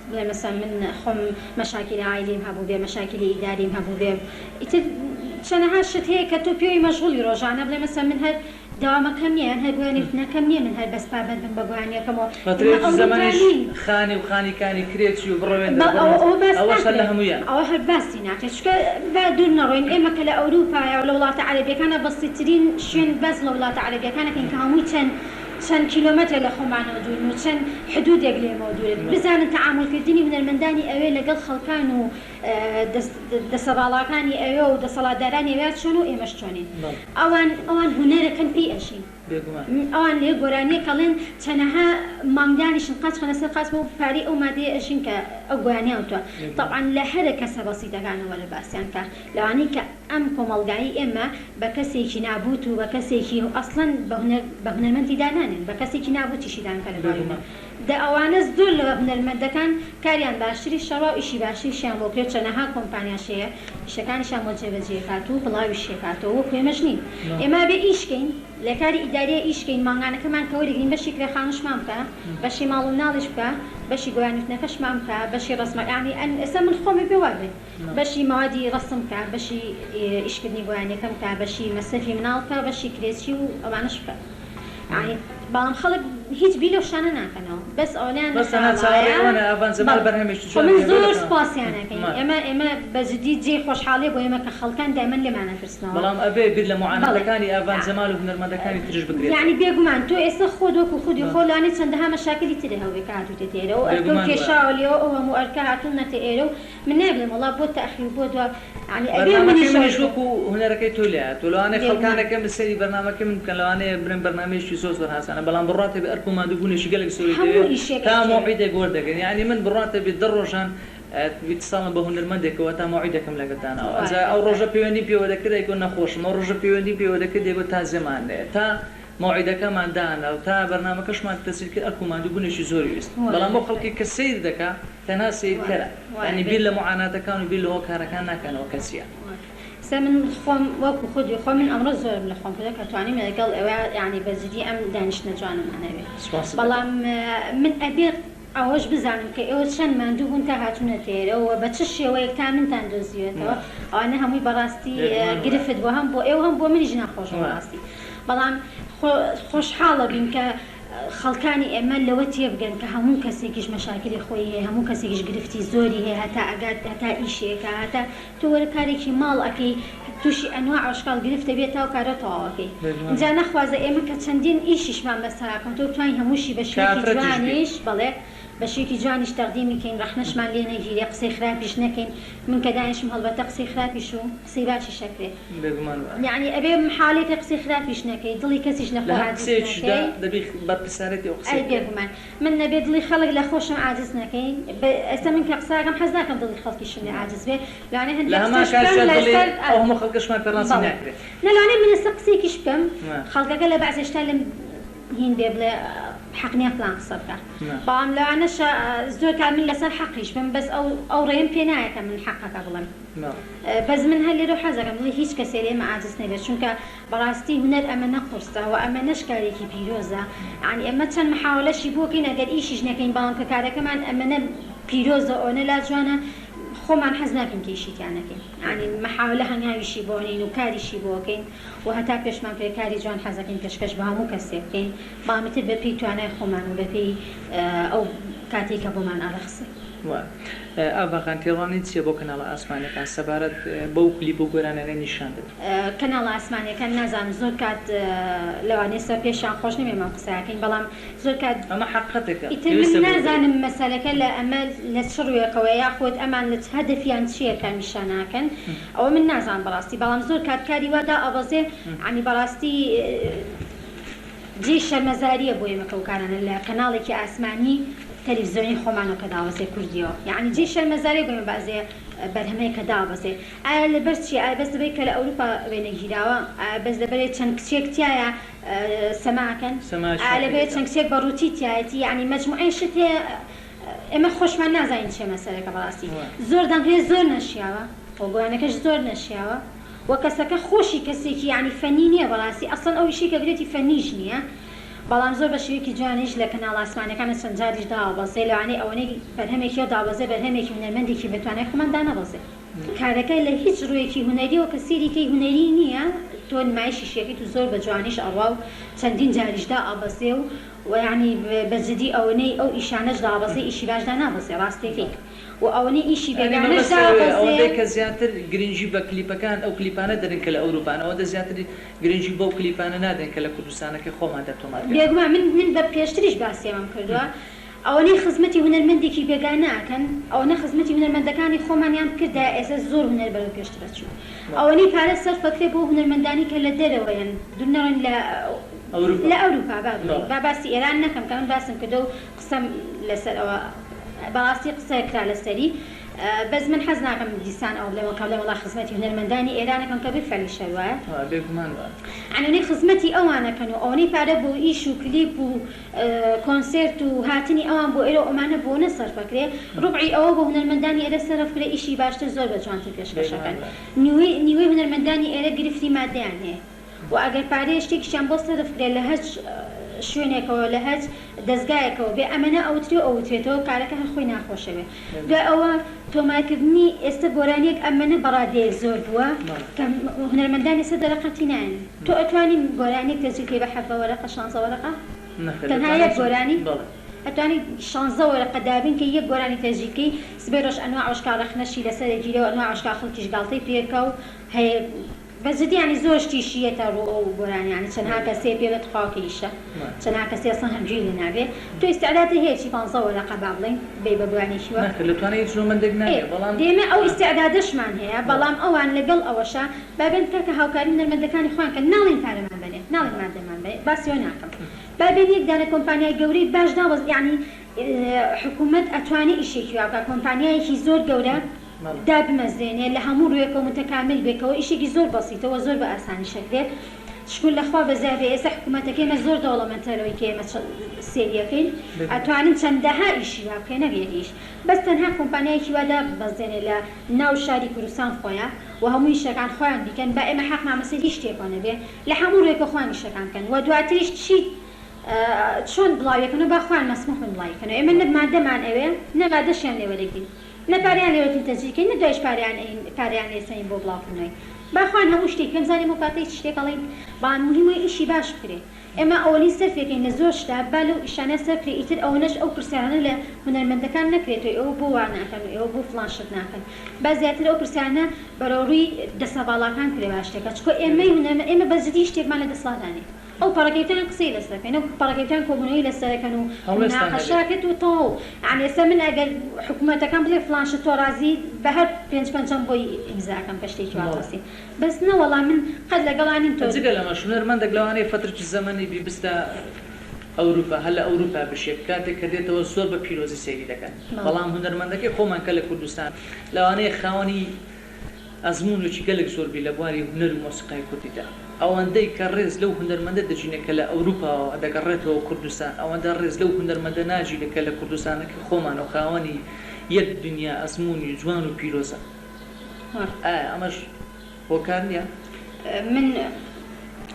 بڵێ مەسەن من خۆم مەشاکیلی عایلیم هەبوو بێ مەشاکیلی ئیداریم هەبوو بێ ئیتر چەنەها شت هەیە کە تۆ پێوەی مەشغوڵی ڕۆژانە بڵێ مەسەن من هەر دەوامەکەم نییە یان هەر گۆرانی وتنەکەم نییە من هەر بەس پابەند بم بە گۆرانیەکەمەوە ئێمە فەترەیەکی ئەوروپا زەمەنیش نین. خانی و خانیکانی کرێچی و بڕۆ وێندەر بە بڕۆ ئەوە ئەوە باس ئەوەش هەر لە ناکرێت هەموویان. ئەوە هەر باسی ناکرێت چونکە با دوور نەڕۆین ئێمە کە لە ئەوروپایا و لە وڵاتە عەرەبیەکانا بەسیترین شوێن باس لە وڵاتە عەرەبیەکان ئەکەین کە هەمووی چەند چەند کیلۆمەترێک لە خۆمانەوە دوورن و چەند حدودێک لێمەوە دوورن بزانن تەعامول کردنی هونەرمەندانی ئەوێ لەگەڵ خەڵکان و دەسەباڵاکانی ئەوێ و دەسەڵاتدارانی ئەوێ چۆن و ئێمەش چۆنین ئەوان ئەوان هونەرەکەن پێی ئەژین ئەوان لە یەک گۆرانیەک ئەڵێن چەنەها مانگ دانیشن قاچ خەنە سەر قاچ بۆ پارەی ئەو مادەیە ئەژین کە ئەو گۆرانیان وتوە تەبعەن لە هەرە کەسە بەسیتەکانەوە وەرە باسیان کە لەوانەی کە ئەم کۆمەڵگای ئێمە بە کەسێکی نابوت و بە کەسێکی ئەسڵەن بە هونەر بە هونەرمەندی دانانێن بە کەسێکی نابوتیشی دان کە لە بواری هونەر دە ئەوانە زۆر لە هونەرمەندەکان کاریان باشتریش شەڕە و ئیشی باشتریشیان بۆ کرێ چەنەها کۆمپانیاش هەیە ئیشەکانیشیان بۆ جێبەجێ کات و بڵاویشی کاتەوە وەکو ئێمەش نین ئێمە ئەبێ ئیش کەین لە کاری ئیداریە ئیش کەین مانگانەکەمان کە وەرگرین بەشی کرێ خانوشمان بکە بەشی ماڵ و مناڵیش بکە بەشی گۆرانی وتنەکەشمان بکە بەشی ڕەسمە یانی ئێستا من خۆم ئەبێ وا بێت بەشی مەوادی ڕەسم بکە بەشی ئیشکردنی گۆرانیەکەم بکە بەشی مەسرەفی مناڵ بکە بەشی کرێچی و ئەوانەش بکە یانی بەڵام خەڵک هیچ بیر لەو شتانە ناکەنەوە بەس ئەوەنەیان بەس تەنها چاوەڕێی لەخەیاڵایە ئەوەنە ئاڤان جەمال بەڵێ بەرهەمێکی خۆ جوانی من هەبێ زۆر لە سوپاسیان ئەکەین ئێمە ئێمە بە جدی جێی خۆشحاڵیە بۆ ئێمە کە خەڵکان دایمەن لێمان ئەپرسنەوە بەڵام ئەبێ بیر لە بەڵێ موعاناتەکانی ئاڤان جەمال و هونەرمەندەکانی تریش بکرێتەوە. یانی بێگومان تۆ ئێستا خۆت وەکو خودی خۆت لەوانەیە چەندەها مەشاکلی ترت هەبووبێ کە هاتوویتەتە ئێرە و ئەرکە و بێگومان وایە. کێشاوە لێوە ئەو هەموو ئەرکە هاتوونەتە ئێرە و من نایڵێم وەڵا بۆ تاخیر بۆ دوا یانی ئەبێ بەرنامەکەی منیش منیش ئەوەی وەکو هونەرەکەی تۆ لێهاتووە لەوانەیە بێگومان. خەڵکانێک من سەیری بەرنامەکەی من بکەن لەوانەیە بڵێن بەرنامەیەکی زۆر زۆر هاسانە بەڵام بڕواتە بێ ئەرک و ماندووبوونێکی گەلێک زۆری دەوێ هەموو ئیشێک تا ئەرکی هەیە. مەوعیدێک وەردەگرن یانی من بڕواتە بێ دە ڕۆژان ئیتساڵم بە هونەرمەندێکەوە تا مەوعیدێکم لەگەڵ داناوە ئەنجا وایە ئەو ڕۆژە پەیوەندیم پێوە دەکرد ئەیگوت نەخۆشم ئەو ڕۆژە پەیوەندیم پێوە دەکرد دەیگوت تا زێمان نەیە تا مەوعیدەکەمان دانا و تا بەرنامەکەشمان تەسجیل کرد ئەرک و ماندووبوونێکی زۆری ویست بەڵام بۆ خەڵکی کە سەیر دەکا تەنها سەیرکەرە یانی بیر لە موعاناتەکان و بیر لە هۆکارەکان ناکەنەوە کە چیە. ئێستا من خۆم وەکو خودی خۆم من ئەمڕۆ زۆرم لە خۆم کردوە کە توانیم لەگەڵ ئێوە یانی بە جدی ئەم دانیشتنە جوانەمان هەبێ سوپاست دەکەم. بەڵام من ئەبێ ئەوەش بزانم کە ئێوە چەند ماندوو بوون تا هاتوونەتە ئێرە و بە چ شێوەیەک تا منتان دۆزیوێتەوە ئەوانە هەمووی بەڕاستی گرفت بووە هەم بۆ ئێوە هەم بۆ منیش ناخۆشە بەڕاستی بەڵام خۆشحاڵە بین کە خەڵکانی ئێمە لەوە تێبگەن کە هەموو کەسێکیش مەشاکلی خۆی هەیە هەموو کەسێکیش گرفتی زۆری هەیە هەتا ئەگات هەتا ئیشێکە هەتا تۆ وەرە کارێکی ماڵ ئەکەی توشی ئەنواع ئەشکاڵ گرفت ئەبێ تاو کارە تەواو ئەکەی ئینجا نەخوازە ئێمە کە چەندین ئیشیشمان بەسەرا کەوتوە بتوانین هەمووشی بە کە شێوەیەکی ئافرەتیش بی. جوانیش بەڵێ. بە شێوەیەکی جوانیش تەقدیمی کەین، ڕەخنەشمان لێ نەگیرێ، قسەی خراپیش نەکەین، من کە دانیشم هەڵبەتە قسەی خراپیش و قسەی باشیش ئەکرێ. بێگومان وایە. یەعنی ئەبێ محاولەی قسەی خراپیش نەکەی، دڵی کەسیش لە لە خۆ هەر عاجز قسەیەکیشدا نەکەی. دەبی بەرپرسیارێتی ئەو قسەیە ئەی بکەی. بێگومان. من نەبێ دڵی خەڵک لە خۆشم عاجز نەکەی، ئێستا من کە قسە ئەکەم حەز ناکەم دڵی خەڵکیشم لێ عاجز بێ، لەوانەیە لە هەندێ هەمان قسەش بکەم کاتیشدا دڵی لەسەر ئەو هەموو خەڵکەشمان پێ ڕازی بەڵێ ناکرێ. نا لەوانەیە من ئێستا قسەیەکیش بکەم خەڵکەکە لە بەعزێ شتا لێم هین بێ بڵێ حەق نیە فلان قسە بکا بەڵام لەوانەشە زۆر کات من لەسەر حەقیش بم بەس ئەو ئەو ڕێیەم پێ نایە کە من حەقەکە بڵێم بەس من هەر لێرەوە حەزەکەم دڵی هیچ کەسێ لێمە عاجز نەبێت چونکە بەڕاستی هونەر ئەمەنە قورسە وە ئەمەنەش کارێکی پیرۆزە یانی ئێمە چەند محاوەلەشی بۆ کەین ئەگەر ئیشیش نەکەین بەڵام کە کارەکەمان ئەمەنە پیرۆزە ئەوەنە لا جوانە خۆمان حەز ناکەین کە ئیشی تیا نەکەین یانی محاوەلە هەنگاویشی بۆ نین و کاریشی بۆ کەین و هەتا پێشمان کرێ کاری جوان حەزەکەین پێشکەش بە هەموو کەسێ بکەین بەڵام ئیتر بە پێی توانای خۆمان و بە پێی ئەو کاتەی کە بۆمان ئەڕەخسێ. وایە. ئاڤا خان تێڕوانینت چیە بۆ کەناڵە ئاسمانیەکان سەبارەت بەو کلیپ و گۆرانیانەی نیشان دەدەن؟ کەناڵە ئاسمانیەکان نازانم زۆر کات لەوانەیە سەر پێشیان خۆش نەبێ ئەم قسەیەکەین بەڵام زۆر کات ئەمە حەقیقەتێکە ئیتر من پێویستە بگوترێ. نازانم مەسەلەکە لە ئەمە لە چ ڕووێکەوەیە یاخود ئەمان لە چ هەدەفیان چیە کە ئەم ئیشە ناکەن ئەوە من نازانم بەڕاستی بەڵام زۆر کات کاری وا دائەبەزێ یانی بەڕاستی جێی شەرمەزاریە بۆ ئێمە کە ئەو کارانە لە کەناڵێکی ئاسمانی تەلەفزیۆنی خۆمانەوە کە داوەزێ کوردیەوە یانی جێی شەرمەزاریە بۆ ئێمە بەعزێ بەرهەمەیە کە دابەزێ ئایا لەبەر چیە ئایا بەس لەبەری کە لە ئەوروپا وێنە گیراوە ئایا بەس لەبەرێ چەند کچێک تیایە سەما ئەکەن ئایا لەبەرێ چەند کچێک بە ڕووتی تیایەتی یانی مەجموعەی شت هەیە ئێمە خۆشمان نازانین چیە مەسەلەکە بەڕاستی زۆر دەنگ هەیە زۆر نەشیاوە وە گۆرانەکەش زۆر نەشیاوە وە کەسەکە خۆشی کەسێکی یانی فەنی نیە بەڕاستی ئەسڵەن ئەو ئیشەی کە گرێتی فەنیش نیە بەڵام زۆر بە شێوەیەکی جوانیش لە کەناڵە ئاسمانیەکانە چەند جاریش داوەبەزێ لەوانەیە ئەوەنەی بەرهەمێکی هەیە دابەزێ بەرهەمێکی هونەرمەندێکی بە توانای خۆمان دانەبەزێ. کارەکە لە هیچ ڕوویەکی هونەریەوە کە سەیری کەی هونەری نیە تۆ نمایشیشی ئەکەیت و زۆر بە جوانیش ئەڕوا و چەندین جاریش دائەبەزێ و وە یانی بە جدی ئەوەنەی ئەو ئیشانەش دابەزێ ئیشی باش دانابەزێ ڕاستەکەی و ئەوەنەی ئیشی یانی بێگانەش مەبەست ئەوەیە دابەزێ. ئەوەندەی کە زیاتر گرنگی بە کلیپەکان ئەو کلیپانە دەدەن کە لە ئەوروپان ئەوەندە زیاتر گرنگی بەو کلیپانە نادەن کە لە کوردستانەکەی خۆماندا تۆمار کراون. بێگومان من من بە پێشتریش باسی ئەمەم کردووە ئەوەنەی خزمەتی هونەرمەندێکی بێگانە ئەکەن ئەوەنە خزمەتی هونەرمەندەکانی خۆمانیان بکردایە ئێستا زۆر هونەر بەرەو پێشتر ئەچوو ئەوەنەی پارە سەرف ئەکرێ بۆ هونەرمەندانی کە لە دەرەوەیەن دوور نەڕۆین لە لە ئەوروپا با بڵێین با باسی ئێران نەکەم کە من باسم کردووە و قسەم لەسەر ئەوە بەڕاستی قسە کرا لەسەری بەس من حەز ناکەم دیسان ئەوە بڵێم کە بڵێم وەڵا خزمەتی هونەرمەندانی ئێران ئەکەم کە بالفعلیش هەر وایە. بێگومان وایە. یانی ئەوەنەی خزمەتی ئەوان ئەکەن و ئەوەنەی پارە بۆ ئیش و کلیپ و کۆنسێرت و هاتنی ئەوان بۆ ئێرە و ئەمانە بۆ نە سەرف ئەکرێ ڕوبعی ئەوە بۆ هونەرمەندانی ئێرە سەرف کرێ ئیشی باشتر زۆر بە جوانتر پێشکەش ئەکەن نیوەی نیوەی هونەرمەندانی ئێرە گرفتی ماددیان هەیە و ئەگەر پارەیە شتێکیشیان بۆ سەرف کرێ لە هەچ شوێنێکەوە لە هەچ دەزگایەکەوە بێ ئەمەنە ئەوترێ و ئەوترێتەوە کارەکە هەر خۆی ناخۆشەوێ دوای ئەوە تۆمارکردنی ئێستە گۆرانیەک ئەمەنە بەڕادەیەک زۆر بووە کە هونەرمەندان ئێستە دەرەقەتی نایەن تۆ ئەتوانی گۆرانیەک تەسجیل کەی بە حەڤە وەرەقە شانزە وەرەقە تەنها یەک گۆرانی ئەتوانی شانزە وەرەقە دابین کەی یەک گۆرانی تەسجیل کەی سبەی ڕۆژ ئەنواع وەشکا ڕەخنەشی لەسەر ئەگیرێ و ئەنواع وەشکا خەڵکیش گاڵتەی پێ ئەکا و هەیە بە جدی یانی زۆر شتیشی یەتە ڕوو ئەو گۆرانیانە چەنها کەسێ پێ بێ تخوا کە ئیشە چەنها کەسێ ئەسڵەن هەر گوێی لێ نابێ تۆ ئیستعدادت هەیە چی پانزە وەرەقە با بڵێین بەی بە گۆرانیەکی وا نەخێر لە توانای هیچ هونەرمەندێک ئێ نابێ بەڵام دێمە ئەو ئیستعدادەشمان هەیە بەڵام ئەوان لەگەڵ ئەوەشا با بێن کاکە هاوکاری هونەرمەندەکانی خۆیان کەن ناڵێین پارەمان بەنێ ناڵێین مادەمان بەنێ باسی ئەوە ناکەم با بێن یەک دانە کۆمپانیای گەورەی باش دابەز یانی حکومەت ئەتوانێ ئیشێکی وا بکا کۆمپانیایەکی زۆر گەورە دابمەزرێنێ لە هەموو ڕووێکەوە متکامل بێ کەوە ئیشێکی زۆر بەسیتە وە زۆر بە ئاسانیش ئەکرێ شکور لە خوا بەزیا بێ ئێستا حکومەتەکەی ئێمە زۆر دەوڵەمەندترە لەوەی کە ئێمە سەیری ئەکەین ئەتوانن چەندەها ئیشی وا بکەن نەک یەک ئیش بەس تەنها کۆمپانیایەکی وا دابمەزرێنێ لە ناو شاری کوردستان خۆیا وە هەموو ئیشەکان خۆیان بیکەن با ئێمە حەقمان بەسەر هیچ شتێکەوە نەبێ لە هەموو ڕووێکەوە خۆیان ئیشەکان بکەن وە دواتریش چی چۆن بڵاویەکەنەوە با خۆیان مەسموح بن بڵاوی کەنەوە ئێمە نە مادەمان ئەوێ نە مادەشیان لێ وەرەگرین نە پارەیان لێ وەرگرین تەسجیل کەین نە دوایش پارەیان ئەین پارەیان لێ سەنین بۆ بڵاو کردنەوەی با خۆیان هەموو شتێک پێم زانیم ئەو کاتە هیچ شتێک ئەڵێین بەڵام موهیم وەیە ئیشی باش بکرێ ئێمە ئەوەنەی سەرفێکەین لە زۆر شتا با لەو ئیشانە سەرف کرێ ئیتر ئەوەنەش ئەو پرسیارانە لە هونەرمەندەکان نەکرێتەوە ئێوە بۆ وا ناکەن و ئێوە بۆ فڵان شت ناکەن با زیاتر ئەو پرسیارانە بەرەو ڕووی دەسە باڵاکان کرێ با شتێکە چکۆ ئێمەی هونەرمەند ئێمە بە جدی شتێکمان لە دەسڵاتا نیە. ئەو پەڕەکەیتان قسەی لەسەر کەن ئەو پەڕەکەیتان کۆبوونەوەی لەسەرەکەن و هەڵوێستان هەبێ. مناقەشاکەت و تەواو یانی ئێستا من ئەگەر حکومەتەکەم بڵێ فڵان شت تۆ ڕازیت بە هەر پێنج پەنجەم بۆی ئیمزا ئەکەم کە شتێکی وا بەڵێ. خواستین بەس نەوەڵا من قەت لەگەڵا نیم تۆ. جگە لەمەش هونەرمەندێک لەوانەیە فەترەکی زەمەنی بی بچتە ئەوروپا هەر لە ئەوروپا بژیەت کاتێک کە دێتەوە زۆر بە پیرۆزی سەیری دەکەن بەڵێ. بەڵام هونەرمەندەکەی خۆمان کە لە کوردستان لەوانەیە خاوەنی ئەزموونێکی گەلێک زۆر بی لە بواری هونەر و مۆسیقای کوردیدا. ئەوەندەی کە ڕێز لەو هونەرمەندە دەگینێ کە لە ئەوروپاوە دەگەڕێتەوە کوردستان، ئەوەندە ڕێز لەو هونەرمەندە ناگیرێ کە لە کوردستانەکەی خۆمانەوە خاوەنی یەک دنیا ئەزموونی جوان و پیرۆزە. ئایا ئەمەش هۆکار نییە؟ من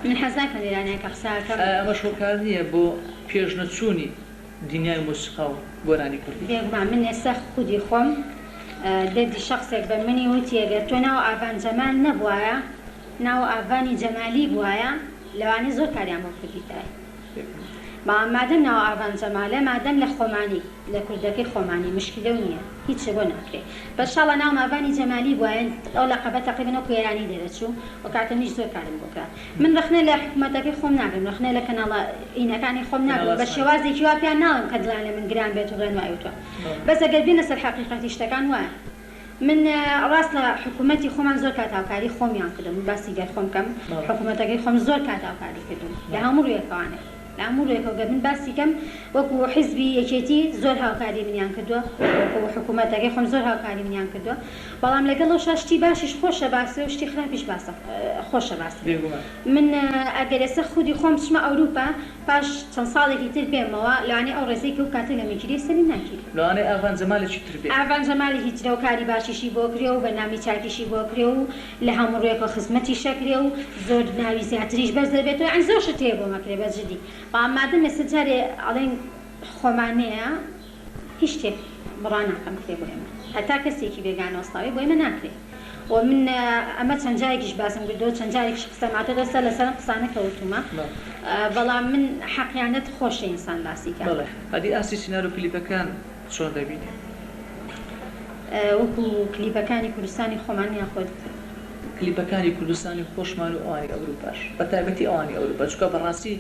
من حەز ناکەم لێرانە کە قسە ئەکەم. ئایا ئەمەش هۆکار نییە بۆ پێشنەچوونی دنیای مۆسیقا و گۆرانی کوردی؟ بێگومان من ئێستا خودی خۆم دەردی شەخسێک بە منی وتی ئەگەر تۆ ناو ئاڤان جەمال نەبوایە ناو ئاڤانی جەمالی بوایە لەوانەیە زۆر کاریان بۆ بکردیتایە بەڵام مادەم ناو ئاڤان جەمالە مادەم لە خۆمانی لە کوردەکەی خۆمانی مشکیلەو نیە هیچ بۆ ناکرێ بەس شاڵا ناوم ئاڤانی جەمالی بوایە ئەو لەقەبە تەقریبەن وەکو ئێرانی دەرەچوو ئەوکاتە منیش زۆر کارم بۆ کرا من ڕەخنە لە حکومەتەکەی خۆم ناگرم ڕەخنە لە کەناڵە ئینەکانی خۆم ناگرم بە شێوازێکی وا پێیان ناڵێم کە دڵیان لە من گران بێت و بڵێن وای وتوە بەس ئەگەر بێنە سەر حەقیقەتی شتەکان وایە من ڕاستە حکومەتی خۆمان زۆر کات هاوکاری خۆمیان کردوم من باسی گەر خۆم کەم حکومەتەکەی خۆم زۆر کات هاوکاری کردوم لە هەموو ڕویەکەوانێ لە هەموو ڕویەکەوە گەر من باسی کەم وەکو حیزبی یەکێتی زۆر هاوکاری منیان کردوە وەکو حکومەتەکەی خۆم زۆر هاوکاری منیان کردوە بەڵام لەگەڵ ئەوشا شتی باشیش خۆشە باسێ و شتی خراپیش باسە خۆشە باسێ بێگومان. من ئەگەر ئێستا خودی خۆم بچمە ئەوروپا پاش چەند ساڵێکی تر بێمەوە لەوانەیە ئەو ڕێزەی کە ئەو کاتە لەمن گیرێ ئێستا لێم ناگیرێ. لەوانەیە ئاڤان جەمالێکی تر بێ. ئاڤان جەمالێکی ترە و کاری باشیشی بۆ کرێ و بەرنامەی چاکیشی بۆ کرێ و لە هەموو ڕوویەکەوە خزمەتیش ئەکرێ و زۆر ناوی زیاتریش بەرز دەبێتەوە یەعنی زۆر شت هەیە بۆم ئەکرێ بە جدی بەڵام مادەم ئێستا جارێ ئەڵێن خۆمانەیە هیچ شتێک بڕوا ناکەم بکرێ بۆ ئێمە هەتا کەسێکی بێگانە وەستاوێ بۆ ئێمە ناکرێ و من ئەمە چەند جارێکیش باسم کردووە چەند جارێکیش قسەم هاتۆتە سەر لەسەر ئەم قسانە کە وتومە بەڵام من حەقیانەت خۆشە ئینسان باسی کا. بەڵێ ئەدی ئاستی سیناریۆ کلیپەکان چۆن دەبینی؟ وەکو کلیپەکانی کوردستانی خۆمان یاخود؟ کلیپەکانی کوردستانی خۆشمان و ئەوانی ئەوروپاش بەتایبەتی ئەوانی ئەوروپا چونکە بەڕاستی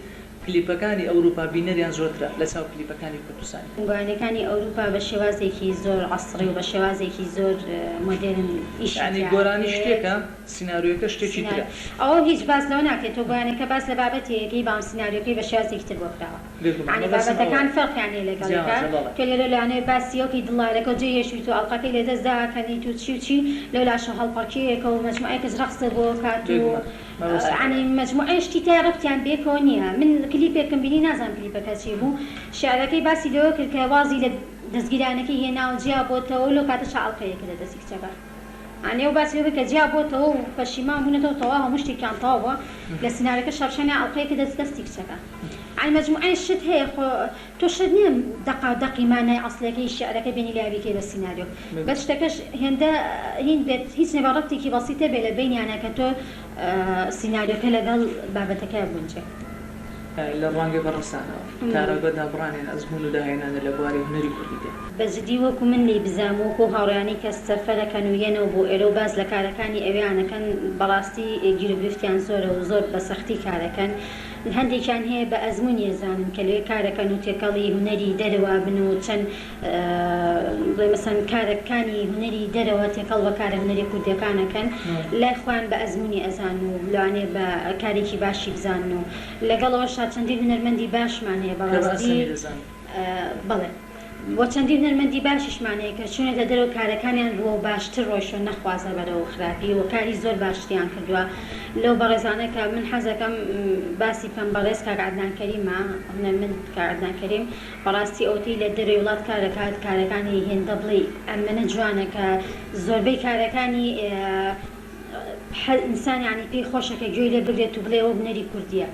کلیپەکانی ئەوروپا بینەریان زۆرترە لە چاو کلیپەکانی کوردستانی. گۆرانیەکانی ئەوروپا بە شێوازێکی زۆر عەسڕی و بە شێوازێکی زۆر مۆدێرن ئیشی یانی تیا گۆرانی ئەکرێت. شتێکە سیناریۆکە شتێکی ترە. ئەوە هیچ باس لەوە ناکرێت تۆ گۆرانیەکە باس لە بابەتێکەکەی بەڵام سیناریۆکەی بە شێوازێکی تر بۆ کراوە بێگومان یانی مەبەستم بابەتەکان ئەوەیە. فەرقیان هەیە لەگەڵ یەکا جیاوازە بەڵێ. تۆ لێرە لەوانەیە باسی ئەوکەی دڵدارەکەو جێی هێشتویت و ئەڵقەکەی لەدەست دا کەنیت و چی و چی لەولاشەوە هەڵپەڕکێیەکە و مەجموعەیەکەس ڕەقسە بۆ ئەکات و بێگومان مەبەستم یانی ئەوەیە. مەجموعەی شتی تیا ڕەبتیان بەیەکەوە نیە من کلیپێکم بینی نازانم کلیپەکە چی بوو شعرەکەی باسی لەوە کرد کە وازی لە دەزگیرانەکەی هێناوە جیا بۆتەوە و لەو کاتەشا ئەڵقەیەکە لە دەستی کچەکە یانی ئەو باسی لەوە کرد کە جیا بۆتەوە و پەشیمان بوونەتەوە تەواو هەموو شتێکیان تەواو بووە لە سیناریۆکەشا پیشانیان ئەڵقەیەکە دەست دەستی کچەکە یانی مەجموعەی شت هەیە خۆ تۆ شەرت نیە دەقاو دەقی مانای ئەسڵیەکەی شیعرەکە بێنی لای بیکەی بە سیناریۆ بەس شتەکەش هێندە هین بێت هیچ نەبێ ڕەبتێکی بەسیت هەبێ لە بەینیانا کە تۆ سیناریۆکە لەگەڵ بابەتەکەیا بگونجێ. لە ڕوانگەی بەڕێزتانەوە تاراوگە دابڕانیان ئەزموون و داهێنانە لە بواری هونەری کوردیدا. بە جدی وەکو من لێی بزانم و وەکو ئەو هاوڕێیانەی کە سەفەرەکەن و یەنەوە بۆ ئێرە و باس لە کارەکانی ئەوێیان ئەکەن بەڕاستی گیروگرفتیان زۆرە و زۆر بە سەختی کارەکەن هەندێکیان هەیە بە ئەزموونی ئەزانن کە لەوێ کارەکەن و تێکەڵی هونەری دەرەوە ئەبن و چەند بڵێ مەسەن کارەکانی هونەری دەرەوە تێکەڵ بە کارە هونەریە کوردیەکان ئەکەن لای خۆیان بە ئەزموونی ئەزانن و لەوانەیە بە کارێکی باشی بزانن و لەگەڵ ئەوەشا چەندین هونەرمەندی باشمان هەیە کە بە بەڕاستی ئەسەمی دەزانن. بەڵێ وە چەندین هونەرمەندی باشیشمان هەیە کە چوونەتە دەرەوە کارەکانیان بووە و باشتر ڕۆیشتوون نەخوازە بەرەو خراپی و کاری زۆر باشتریان کردووە لەو بەڕێزانە کە من حەزەکەم باسی بکەم بەڕێز کاک عەدنان کەریمە هونەرمەند کاک عەدنان کەریم بەڕاستی ئەوەتەی لە دەرەوەی وڵات کارەکات کارەکانی هێندە بڵێی ئەمەنە جوانە کە زۆربەی کارەکانی ئینسان یانی پێی خۆشە کە گوێی لێ بگرێت و بڵێ ئەوە هونەری کوردیە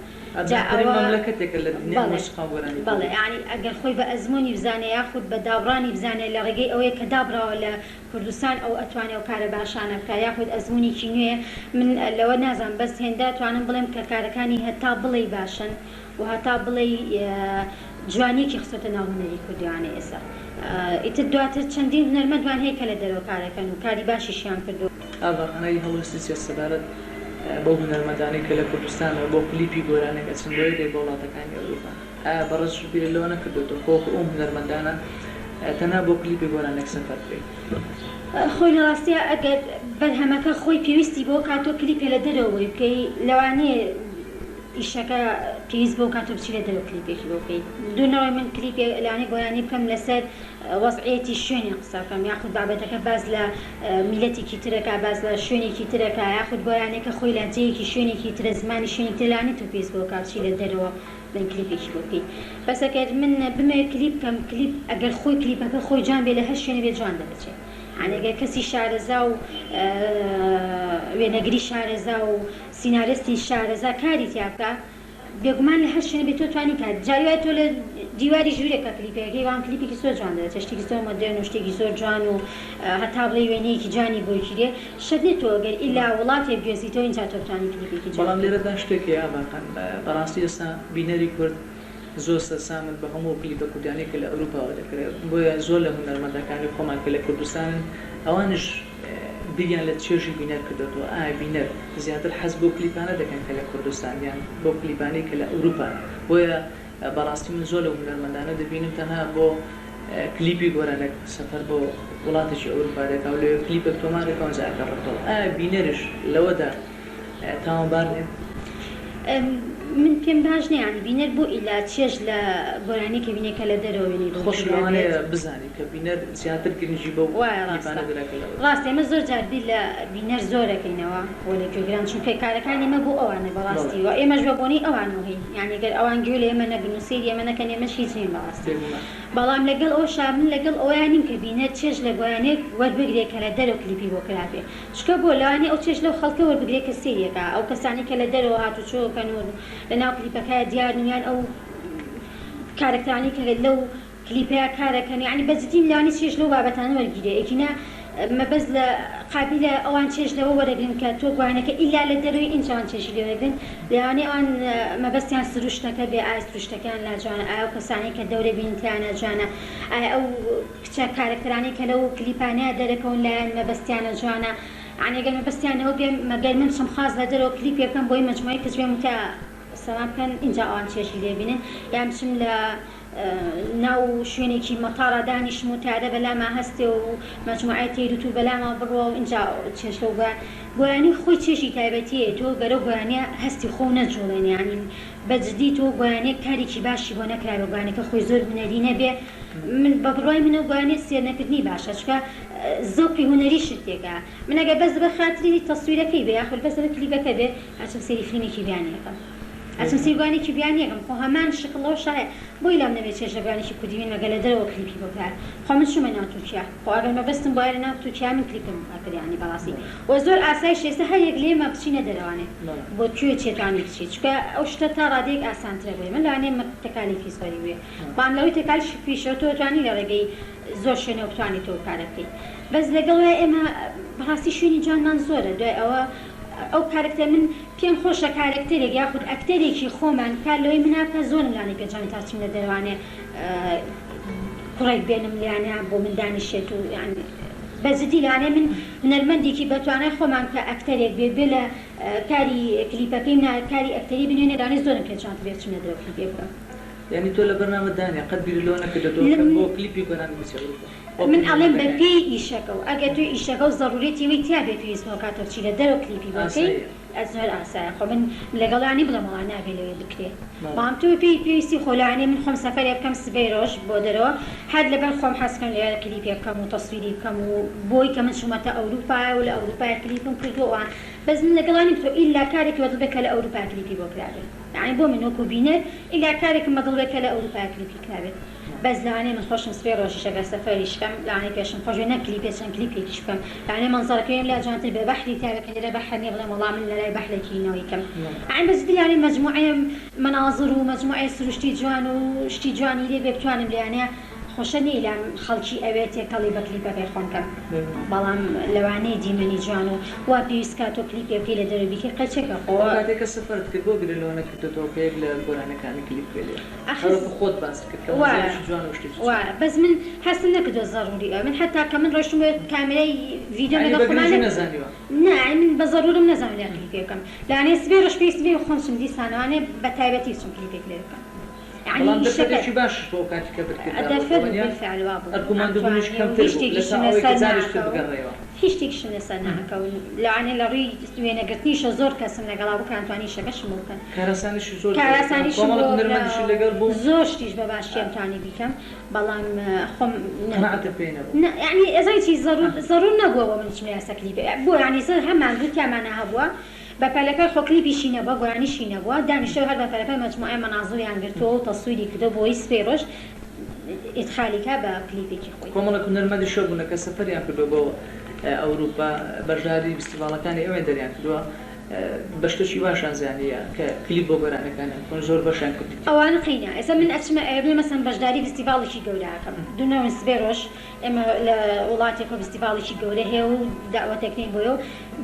جا عەدنان کەریم ئەوە مەملەکەتێکە لە دنیای بەڵێ مۆسیقا و گۆرانی بەڵێ کوردی. یانی ئەگەر خۆی بە ئەزموونی بزانێ یاخود بە دابڕانی بزانێ لە ڕێگەی ئەوەیە کە دابڕاوە لە کوردستان ئەو ئەتوانێ ئەو کارە باشانە بکا یاخود ئەزموونێکی نوێ من لەوە نازانم بەس هێندە ئەتوانم بڵێم کە کارەکانی هەتا بڵێی باشن و هەتا بڵێی جوانیەکی خستۆتە ناو هونەری کوردیانە ئێستا ئیتر دواتر چەندین هونەرمەندمان هەیە کە لە دەرەوە کارەکەن و کاری باشیشیان کردووە. ئاڤا قەنای هەڵوێستی چیە سەبارەت بەو هونەرمەندانەی کە لە کوردستانەوە بۆ کلیپی گۆرانیەک ئەچن بۆ یەکێک لە وڵاتەکانی ئەوروپا، ئایا بەڕێزت بیرت لەوە نەکردۆتەوە کە وەکو ئەو هونەرمەندانە تەنها بۆ کلیپی گۆرانیەک سەفەر بکەیت؟ خۆی لە ڕاستیا ئەگەر بەرهەمەکە خۆی پێویستی بەوە کات تۆ کلیپێ لە دەرەوە بۆی بکەی لەوانەیە ئیشەکە پێویست بەو کات تۆ بچی لە دەرەوە کلیپێکی بۆ بکەی دوور نەڕۆی من کلیپێ لەوانەیە گۆرانی بکەم لەسەر وەزعیەتی شوێنێ قسە بکەم یاخود بابەتەکە باس لە میلەتێکی ترەکا باس لە شوێنێکی ترەکا یاخود گۆرانیەکە خۆی لەهجەیەکی شوێنێکی ترە زمانی شوێنێکی ترە لەوانەیە تۆ پێویست بەوە کا بچی لە دەرەوە من کلیپێکی بۆ بکەی بەس ئەگەر من بمەوێ کلیپ بکەم کلیپ ئەگەر خۆی کلیپەکە خۆی جوان بێ لە هەر شوێنێ بێ جوان دەرەچێ یانی ئەگەر کەسی شارەزا و وێنەگری شارەزا و سینارێستی شارەزا کاری تیا بکا بێگومان لە هەر شوێنێ بێ تۆ توانی کار جاری وایە تۆ لە دیواری ژوورێکا کلیپەکەی بەڵام کلیپێکی زۆر جوان دەرەچێ شتێکی زۆر مۆدێرن و شتێکی زۆر جوان و هەتا بڵێی وێنەیەکی جوانی بۆ گیرێ شەرت نیە تۆ گەر ئیلا وڵاتێ بگوێزیتەوە ئینجا تۆ بتوانی کلیپێکی جوان بەڵام بکەی. لێرەدا شتێک هەیە ئاڤاخان، بەڕاستی ئێستا بینەری کورد زۆر سەرسامن بە هەموو ئەو کلیپە کوردیانەی کە لە ئەوروپاوە دەکرێت، بۆیە زۆر لە هونەرمەندەکانی خۆمان کە لە کوردستانن ئەوانیش بیریان لە چێژی بینەر کردۆتەوە، ئایا بینەر زیاتر حەز بەو کلیپانە دەکەن کە لە کوردستان یان بەو کلیپانەی کە لە ئەوروپان، بۆیە بەڕاستی من زۆر لەو هونەرمەندانە دەبینم تەنها بۆ کلیپی گۆرانێک سەفەر بۆ وڵاتێکی ئەوروپا دەکا و لەوێ کلیپێک تۆمار دەکا و ئینجا ئەگەڕێتەوە. ئایا بینەرش لەوەدا تاوانبار نیە؟ من پێم باش نیە یانی بینەر بۆ ئیلا چێژ لە گۆرانیەک ئەبینێ کە لە دەرەوە وێنەی بۆ خۆش گیرابێت. لەوانەیە بزانی کە بینەر زیاتر گرنگی بەو وایە کلیپانە ڕاستە دەدا کە لە ئەوروپا. ڕاستە ئێمە زۆر جار بیر لە بینەر زۆر ئەکەینەوە و لە گوێگران چونکە کارەکانی ئێمە بۆ ئەوانە بەڕاستی بەڵێ. و ئێمەش بە بۆنەی ئەوانەوە هەین یانی گەر ئەوان گوێ لە ئێمە نەگرن و سەیری ئێمە نەکەن ئێمەش هیچ نین بەڕاستی بێگومان. بەڵام لەگەڵ ئەوەشا من لەگەڵ ئەوەیا نیم کە بینەر چێژ لە گۆرانیەک وەربگرێ کە لە دەرەوە کلیپی بۆ کرابێ چونکە بۆ لەوانەیە ئەو چێژ لەو خەڵکە وەربگرێ کە سەیری ئەکا ئەو کەسانەی کە لە دەرەوە هاتوچۆ ئەکەن و لە ناو کلیپەکەیا دیارن و یان ئەو کارەکتەرانەی کە لەو کلیپەیا کارەکەن یەعنی بە جدی لەوانەیە چێژ لەو بابەتانە وەرگیرێ ئەگینا مەبەست لە قابیلە ئەوان چێژ لەوە وەرەگرن کە تۆ گۆرانیەکە ئیلا لە دەرەوەی ئینجا ئەوان چێژی لێ وەرەگرن لەوانەیە ئەوان مەبەستیان سروشتەکە بێ ئایا سروشتەکەیان لا جوانە ئایا ئەو کەسانەی کە دەورە بینتیانە جوانە ئایا ئەو کچە کارەکتەرانەی کە لەو کلیپانەیا دەرەکەون لایان مەبەستیانە جوانە یەعنی ئەگەر مەبەستیان ئەوە بێ مەگەر من بچم خاس لە دەرەوە کلیپێ بکەم بۆی مەجموعەی کچ بێم و تا سەما بکەن ئینجا ئەوان چێژی لێ بینن یان بچم لە ناو شوێنێکی مەتاڕا دانیشم و تارە بەلاما هەستێ و مەجموعەی تەیر و تور بەلاما بڕوا و ئینجا چێژ لەو گۆران گۆرانی خۆی چێژی تایبەتی هەیە تۆ گەرەو گۆرانیە هەستی خۆو نەجوڵێنێ یانی بە جدی تۆ گۆرانیەک کارێکی باشی بۆ نەکرابێ گۆرانیەکە خۆی زۆر هونەری نەبێ من بە بڕوای من ئەو گۆرانیە سێر نەکردنی باشە چونکە زەوقی هونەریشت تێکا من ئەگەر بەس لەبەر خاتری تەسویرەکەی بێ یاخود بەس لەبەر کلیپەکە بێ ئەچم سەیری فلیمێکی بیانی ئەکەم. ئەچم سەیری گۆرانیەکی بیانیەکەم خۆ هەمان شکڵ لەوە شایە بۆی لام نەبێ چێژ لە گۆرانیەکی کوردی بینم ئەگەر لە دەرەوە کلیپی بۆ کرایە خۆ من چومە ناو تورکیا خۆ ئەگەر مەبەستم بوایە لە ناو تورکیا من کلیپم ئەکرد یانی بەڕاستی وە زۆر ئاسایشە ئێستا هەر یەک لێمە بچینە دەرەوانێ بۆ کوێ چێتوانی بچی چونکە ئەو شتە تا ڕادەیەک ئاسانترە بۆ ئێمە لەوانەیە تەکالیفی زۆری بوێ بەڵام لەوەی تەکالیفیشەوە تۆ ئەتوانی لە ڕێگەی زۆر شوێنەوە بتوانی تۆ ئەو کارە بکەی بەس لەگەڵ وایە ئێمە بەڕاستی شوێنی جوانمان زۆرە دوای ئەوە ئەو کارەکتەر من پێم خۆشە کارەکتەرێک یاخود ئەکتەرێکی خۆمان کار لەوەی منا بکا زۆرم لانێ پێ جوانە تا چم لە دەروانێ کوڕێک بێنم لیانە بۆ من دانیشێت و یانی بە جدی لانێ من هونەرمەندێکی بەتوانای خۆمان کە ئەکتەرێک بێ بێ لە کاری کلیپەکەی منا کاری ئەکتەری بنوێنێ لانێ زۆرم پێ جوانتر بێ بچم لە دەرەوە کلیپێ بکەم. یانی تۆ لە بەرنامەت دانیە قەت بیرت لەوە نەکردۆتەوە کە بۆ کلیپی گۆرانی بچی ئەوروپا؟ من ئەڵێم بە پێی ئیشەکە و ئەگەر تۆ ئیشەکە و زەروریەتی وەی تیا بێ پێویست بۆ کات تۆ بچی لە دەرەوە کلیپی بۆ بکەی زۆر ئاسایە خۆ من لەگەڵیا نیم بڵێم وەڵا نابێ لەوێ بکرێ بەڵام تۆ بە پێی پێویستی خۆ لەوانەیە من خۆم سەفەرێ بکەم سبەی ڕۆژ بۆ دەرەوە هەر لەبەر خۆم حەز بکەم لەوێ کلیپێ بکەم و تەسویری بکەم و بۆی کە من چوومەتە ئەوروپایە و لە ئەوروپایە کلیپم کردووە ئەوان بەس من لەگەڵا نیم تۆ ئیلا کارێکی بەدڵ بێ کە لە ئەوروپا کلیپی بۆ کرابێ یەعنی بۆ من وەکو بینەر ئیلا کارێکم بەدڵ بێ کە لە ئەوروپا کلیپی کرابێت. بەس لەوانەیە من خۆشم سبەی ڕۆژیش ئەگەر سەفەریش کەم لەوانەیە پێشم خۆش بێ نەک کلیپێ چەند کلیپێکیش بکەم لەوانەیە مەنزەرەکەیم لا جوانتر بێ بەحری تیا بێ کە لێرە بەحر نیە بڵێم وەڵا من لەلای بەحرێکی نەوەی کەم یەعنی بە جدی لەوانەیە مەجموعەیە مەنازر و مەجموعەیە سروشتی جوان و شتی جوانی لێ بێ بتوانم لێیانە. خۆشە نیە ئیلا خەڵکی ئەوێ تێکەڵی بە کلیپەکەی خۆم کەم بەڵام لەوانەیە دیمەنی جوان و وا پێویست کا تۆ کلیپێ بکەی لە دەرەوە بیکەی قەیچەکە خۆ. ئەو کاتەی کە سەفەرت کرد بۆ بیرت لەوە نەکردۆتەوە کە یەک لە گۆرانیەکانی کلیپ بکەی لێ؟ ئەخر هەر وەکو خۆت باست کرد کە وایە مەنزەرێکی جوان و شتێکی جوان. وایە بەس من هەستم نەکردوە زەروری ئەوە من حەتا کە من ڕۆیشتم بۆ کامێرای ڤیدیۆم یانی لەگەڵ بە خۆما گرنگی نەبرد نەزانیوە. نا یانی من بە زەرورم نەزانیوە لێ کلیپێ بکەم لەوانەیە سبەی ڕۆژ پێویستم بێ خۆم چم دیسان لەوانەیە بە تایبەتی بچم کلیپێک لێ بکەم. یەعنی بەڵام ئیشەکە دەرفەتێکی باشیش بۆ ئەو کاتی کە بت کردابوو دەرفەت بوو وەنیە؟ بالفعل وابوو ئەرک و ماندووبوونیش ئەمتوانی و کەمتر هیچ بوو لە شتێکیشم چاو ئەوەی کە لەسەر جارێکی تر ناکەوت بگەڕێیەوە. هیچ شتێکیشم لەسەر ناکەوت لەوانەیە لە ڕووی وێنەگرتنیشەوە زۆر کەسم لەگەڵا بوو کە ئەمتوانی ئیشەکەشم بۆ بکەن کارئاسانیشی زۆر بۆ کرا کارئاسانیشم کۆمەڵێک بۆ هونەرمەندیشت کراوە لەگەڵ بوو. زۆر شتیش بە باشی ئەمتوانی بیکەم بەڵام خۆم نەمکردووە. قەناعەتت پێی نەبوو؟ نا یەعنی ئەزانی چی زەرور زەرور نەبووە بۆ من بچم لە ئێستا کلیپێ بۆ یەعنی زۆر هەمان بوو تیامانا هەبووە بە پەلەپەل خۆ کلیپیشی نەبووە گۆرانیشی نەبووە دانیشتوە هەر بە پەلەپەل مەجموعەی مەنازڵیان گرتووە و تەسویری کردووە بۆی سبەی ڕۆژ ئیدخالی کا بە کلیپێکی خۆی. کۆمەڵێک هونەرمەندیش هەبوونە کە سەفەریان کردووە بۆ ئەوروپا بەشداری فیستیڤاڵەکانی ئەوێن دەریان کردووە بە شتێکی باشیان زانییە کە کلیپ بۆ گۆرانیەکانیان بکەن زۆر بەشیان کردی تیا. ئەوانە قەینا ئێستا من ئەچمە ئەوێ بڵێ مەسەن بەشداری فیستیڤاڵێکی گەورە ئەکەم دوو نەوەن سبەی ڕۆژ ئێمە لە وڵاتێکەوە فیستیڤاڵێکی گەورە هەیە و دەعوەتەکرێین بۆیە و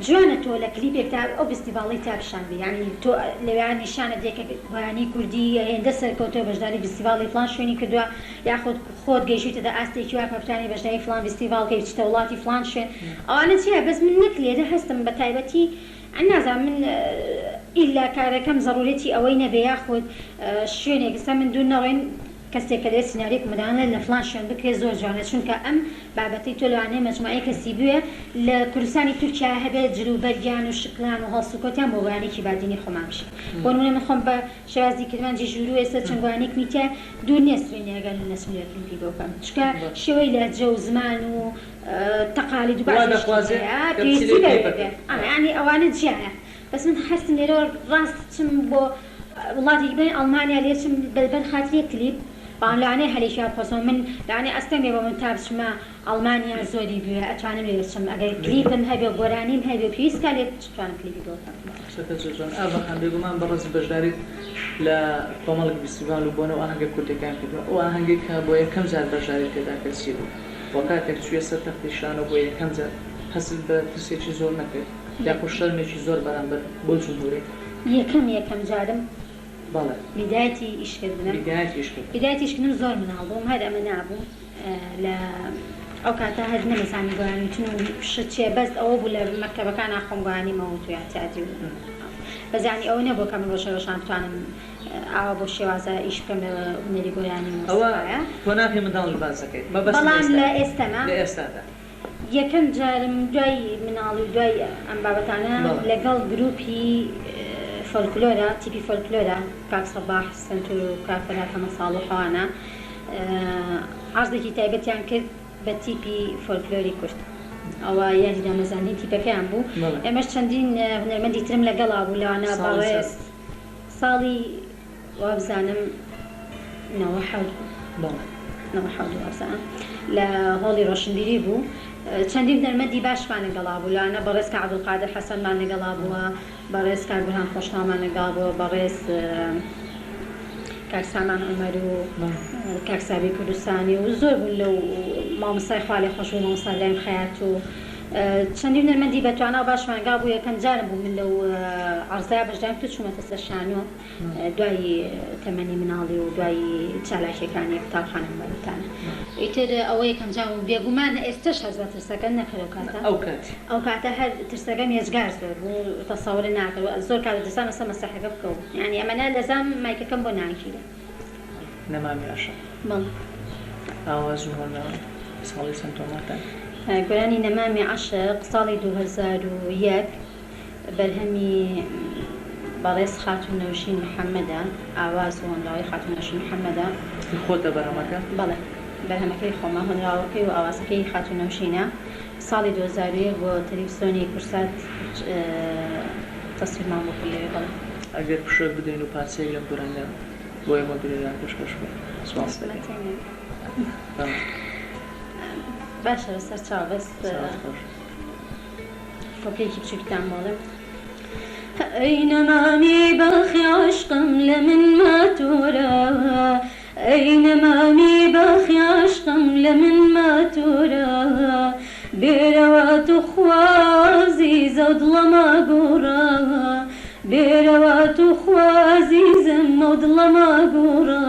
جوانە تۆ لە کلیپێکدا ئەو ڤیستیڤاڵەی تیا پیشان بدەی یانی تۆ لەوێا نیشانت دێ کە گۆرانی کوردی هێندە سەرکەوتوە بەشداری ڤیستیڤاڵی فڵان شوێنی کردوە یاخود خۆت گەیشتویتەتە ئاستێکی وا کە بتوانی بەشداری فڵان ڤیستیڤاڵ کەی بچیتە وڵاتی فڵان شوێن ئەوانە چیە بەس من نەک لێرە هەستم بە تایبەتی نازانم من ئیلا کارەکەم زەڕورەتی ئەوەی نەبێ یاخود شوێنێک ئیستا من دوور نەڕۆین کەسێک کە دەوێت سیناریۆی کومەدانە لە فڵان شوێن بکرێت زۆر جوانە چونکە ئەم بابەتەی تۆ لەوانەیە مەجموعەی کەسی بوێ لە کوردستانی تورکیا هەبێت جل و بەرگیان و شکڵیان و هەڵسوکەوتیان بۆ گۆرانیەکی بادینی خۆمان بشێ بۆ نمونە من خۆم بە شێوازی کرمانجی ژووروو ئێستا چەند گۆرانیەکمی تیایە دوور نیە سبەینێ ئەگەر من نەچم لەوێ کلیپی بۆ بکەم چونکە شێوەی لەهجە و زمان و تەقالید و وا بەعزێ شتی دەخوازێ هەیە کە بچی پێویستی لەوێ بەوێ کلیپەکە بێ بکەی. یانی ئەوانە جیایە بەس من هەستم لێرەوە ڕاست چم بۆ وڵاتێکی بڵێن ئەڵمانیا لێ چم بەر خاتری یەک کلیپ بەڵام لەوانەیە هەلێکی وا بقۆزمەوە من لەوانەیە ئەستەم بێ بۆ من تا بچمە ئەڵمانیا زۆری بوێ ئەتوانم لێ بچم ئەگەر کلیپم هەبێ و گۆرانیم هەبێ و پێویست کا لێ بچم کلیپی بۆ بکەم. قسەکەت زۆر جوانە ئاڤا خان بێگومان بەڕێزت بەشداریت لە کۆمەڵێک ڤیستیڤاڵ و بۆنە و ئاهەنگە کوردیەکان کردوە ئەو ئاهەنگەی کە بۆ یەکەم جار بەشداریت تێدا کرد چی بوو وە کاتێک چویە سەر تەختی شانۆ بۆ یەکەم جار هەستت بە ترسێکی زۆر نەکرد یاخود شەرمێکی زۆر بەرامبەر بۆ جمهورێک؟ یەکەم یەکەم جارم بەڵێ. بیدایەتی ئیش کردنم. بیدایەتی ئیش کردن. بیدایەتی ئیش کردنم زۆر مناڵ بووم هەر ئەمە نابووم لە ئەو کاتە هەر نەمەزانی گۆرانی وتن و شت چیە بەس ئەوە بوو لە مەکتەبەکانا خۆم گۆرانیم ئەوت و ئیعتیادی و بەس یانی ئەوە نەبووە کە من ڕۆژێ ڕۆژان بتوانم ئاوا بەو شێوازە ئیش بکەم لە هونەری گۆرانی و ئەوە مۆسیقایا. قۆناغی منداڵیش باس دەکەیت مەبەستم بەڵام ئێستایە. لە ئێستەما. لە ئێستادا. یەکەم جارم دوای مناڵی و دوای ئەم بابەتانە لەگەڵ گروپی فۆلکلۆرە، تیپی فۆلکلۆرە، کاک سەباح سەنتور و کاک فەرهاد حەمەساڵح و ئەوانە عەرزێکی تایبەتیان کرد بە تیپی فۆلکلۆری کورد. ئەوە یادی دامەزراندنی تیپەکەیان بوو. ئێمەش چەندین هونەرمەندی ترم لەگەڵا بوو لەوانە بەڕێز ساڵی وابزانم 97 بوو. بەڵێ. 97 وابزانم لە هۆڵی ڕۆشنبیری بوو. چەندین هونەرمەندی باشمان لەگەڵا بوو لەوانە بەڕێز کاک عەبدولقادر حەسەنمان لەگەڵا بووە، بەڕێز کاک بورهان خۆشناومان لەگەڵا بووە، بەڕێز کاک سامان عومەر و کاک سابیر کوردستانی و زۆر بوون لەو مامۆستای خوالێخۆشبوو مامۆستا ئیبراهیم خەیات و چەندین هونەرمەندی بەتوانا و باشمان لەگەڵا بوو. یەکەم جارم بوو من لەو عەرزەیا بەشداریم کرد چوومەتە سەر شانۆ. دوای تەمەنی مناڵی و دوای چالاکیەکانی قوتابخانە و بابەتانە ئیتر ئەوە یەکەم جار بوو بێگومان ئێستەش هەست بە ترسەکەم نەکرد ئەو کاتە ئەو کاتی. ئەو کاتە هەر ترسەکەم یەجگار زۆر بوو تەسەورت ناکرد زۆر کات دەترسام لەسەر مەسرەحەکە بکەوم یانی ئەمەنە لەزام مایکەکەم بۆ ناگیرێ. نەمامی عەشق. بەڵێ. ئاواز و هۆنراوە ساڵی چەند تۆمارتان کرد؟ گۆرانی نەمامی عەشق ساڵی 2001 بەرهەمی بەڕێز خاتوو نەوژین محەمەدە، ئاواز و هۆنراوەی خاتوو نەوژین محەمەدە. هی خۆتە بەرهەمەکە؟ بەڵێ بەرهەمەکەی خۆمە، هۆنراوەکەی و ئاوازەکەی خاتوو نەوژینە. ساڵی 2001 بۆ تەلەفزیۆنی کورسات تەسویرمان بۆ کرد لەوێ، بەڵێ. ئەگەر پشووێک بدەین و پارچەیەک لەم گۆرانییە بۆ ئێمە بینەران پێشکەش بکەی سوپاست دەکەین. باشە بەسەر چاو بەس. سەعات خۆش. کۆپلەیەکی بچووکتان بۆ ئەڵێم. ئەی نەمامی باخی عەشقم لە من ماتۆرە ئەی نەمامی باخی عەشقم. ئەو دڵەما گۆڕا بێرەوە توخوا ئەزیزم ئەو دڵەما گۆڕا.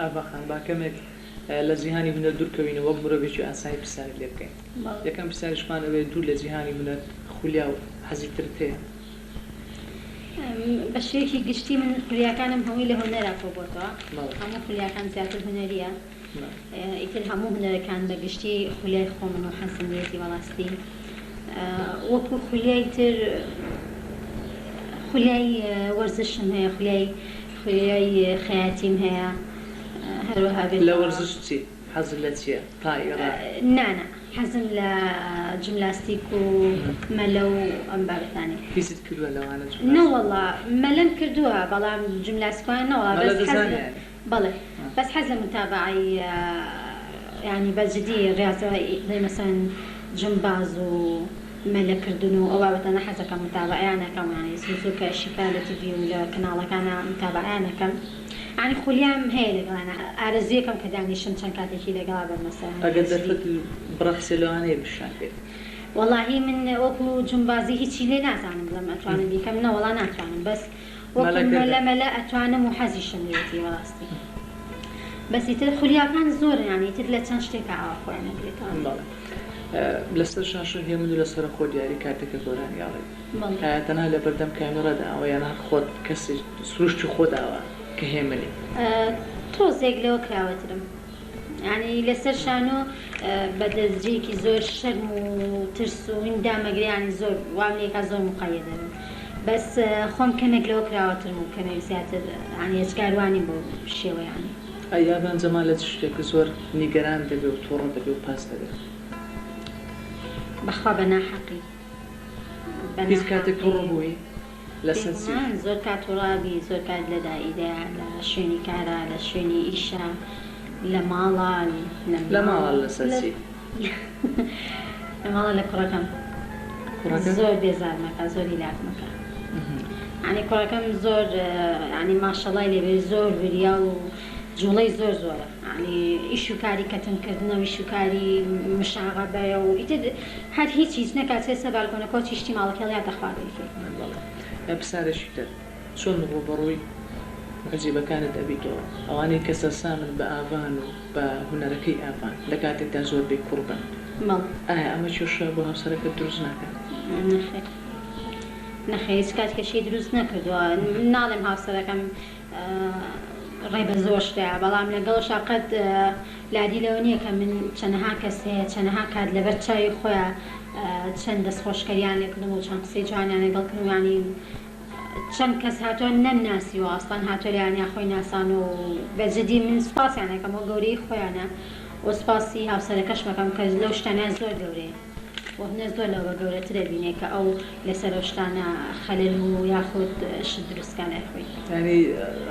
ئاڤا خان با کەمێک لە جیهانی هونەر دوورکەوینەوە وەک مرۆڤێکی ئاسایی پرسیارت لێ بکەین. یەکەم پرسیاریشمان ئەوەیە دوور لە جیهانی هونەر خولیا و حەزی ترت هەیە؟ بە شێوەیەکی گشتی من خولیاکانم هەمووی لە هونەرا کۆبۆتەوە، هەموو خولیاکان زیاتر هونەریە، ئیتر هەموو هونەرەکان بە گشتی خولیای خۆمن و حەزم لێتی بەڕاستی. وەکو خولیای تر خولیای وەرزشم هەیە، خولیای خولیای خەیاتیم هەیە، هەروەها بێت لە وەرزش چی؟ حەزت لە چییە؟ تائیڕە؟ نا نا حەزم لە جملاستیک و مەلە و ئەم بابەتانەیە. هیچت کردووە لەوانە جملاستیک؟ نەوەڵا مەلەم کردووە بەڵام جملاستیکوانە نەوەڵا مەلە بەس حەز دەزانی لە یانی؟ بەڵێ بەس حەز لە متابەعەی یانی بە جدی ڕیازە بڵێی مەسەلەن جمباز و مەلە کردن و ئەو بابەتانە حەزەکەم متابەعەیان ئەکەم یانی زوو زوو کە شیکا لە تیڤی و لە کەناڵەکانا متابەعەیان ئەکەم یانی خولیام هەیە لەگەڵیانا ئارەزوویەکەم کە دانیشم چەند کاتێکی لەگەڵا بم مەسەلەن ئەگەر بە جدی. دەرفەت بڕەخسێ لەوانەیە بشیانکەیت. وەڵاهی من وەکو جومبازی هیچی لێ نازانم بڵێم ئەتوانم بیکەم نەوەڵا ناتوانم بەس وەکو مەلە مەلە کردن. مەلە ئەتوانم و حەزیشم لێیەتی بەڕاستی بەس ئیتر خولیاکان زۆرن یانی ئیتر لە چەند شتێکا ئاوا خۆیان ئەگرێتەوە. بەڵێ لەسەر شاشە هێمن و لەسەرە خۆ دیاری کاتێک کە گۆرانی ئەڵێی بەڵێ. ئایا تەنها لەبەردەم کامێڕادا ئاوا یان هەر خۆت کەسی سروشتی خۆت ئاوا کە هێمنی؟ تۆزێک لەوە کراوەترم یانی لەسەر شانۆ بە دەرجەیەکی زۆر شەرم و ترس و هین دامەگرێ یانی زۆر وام لێکا زۆر مقەیەد ئەبم بەس خۆم کەمێک لەوە کراوەترم و کەمێک زیاتر یانی هێچکار وانیم بەو شێوە یانی. ئەی ئاڤان جەمال لە چ شتێک زۆر نیگەران دەبێ و توڕە دەبێ و پاس دەبێ؟ بەخوا بە ناحەقی بە هیچ کاتێک ناحەقی. توڕە بووی؟ لەسەر چی؟ بێگومان زۆر کات توڕە ئەبی زۆر کات لە دائیرەیا لە شوێنی کارا لە شوێنی ئیشا لە ماڵا لە لە ماڵا مناڵا لەسەر لە چی؟ لە ماڵا لە کوڕەکەم کوڕەکەت؟ زۆر بێزارمەکا زۆر هیلاکمەکا یانی کوڕەکەم زۆر یانی ماشەڵای لێبێ زۆر وریا و جوڵەی زۆر زۆرە یانی ئیش و کاری کەتن کردنە و ئیش و کاری مشاغەبەیە و ئیتر هەر هیچ هیچ نەکا چێ سەر بالکۆنەکەوە چیشتی ماڵەکەی هەڵیاتە خوارەوەی کەی. بەڵێ پرسیارێکی تر چۆن ڕووبەڕووی موعجیبەکانت ئەبیتەوە ئەوانەی کە سەرسامن بە ئاڤان و بە هونەرەکەی ئاڤان لە کاتێکدا زۆربەی کوڕ بن بەڵێ. ئایا ئەمە کێشە بۆ هاوسەرەکەت دروست ناکات؟ نەخێر نەخێر هیچ کات کێشەی دروست نەکردووە ناڵێم هاوسەرەکەم ڕێ بە زۆر شتە بەڵام لەگەڵشا قەت لادی لەوە نییە کە من چەنەها کەس هەیە چەنەها کات لەبەر چاوی خۆیان چەند دەستخۆشکەریان لێکردم و چەند قسەی جوانیان لەگەڵ کردم یانی چەند کەس هاتووە نەمناسیوە ئەسڵەن هاتووە لایان خۆی ناسان و بە جدی من سوپاسیان ئەکەم وەک گەورەی خۆیانە و سوپاسی هاوسەرەکەشم ئەکەم کە لەو شتانە زۆر گەورەیە و هونەر زۆر لەوە گەورەترە بینێ کە ئەو لەسەر ئەو شتانە خەلەل و یاخود شت دروست کا لای خۆی. یانی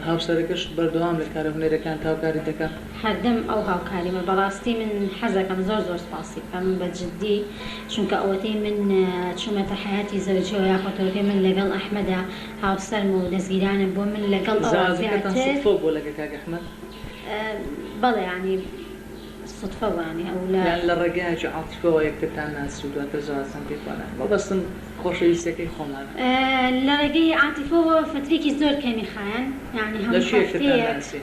هاوسەرەکەشت بەردەوام لە کارە هونەریەکانت هاوکاریت دەکا؟ هەردەم ئەو هاوکاریمە بەڕاستی من حەزەکەم زۆر زۆر سوپاسی بکەم بە جدی چونکە ئەوەتەی من چومەتە حەیاتی زەوجیەوە یاخود ئەوەتەی من لەگەڵ ئەحمەدا هاوسەرم و دەزگیرانم بووە من لەگەڵ ئەوا زەواجەکەتان زیاتر سوتفە بووە لەگەڵ کاک ئەحمەد؟ بەڵێ یانی سوتفە بووە یانی ئەو لە. یان لە ڕێگایەکی عاتیفەوە یەکترتان ناسی و دواتر زەواجتان پێکەوە نا؟ مەبەستم خۆشەویستیەکەی خۆمانە. لە ڕێگەی عاتیفەوە فەترێکی زۆر کەمی خایاند یانی لە هەموو کوێ یەکترتان هەفتەیەک ناسی؟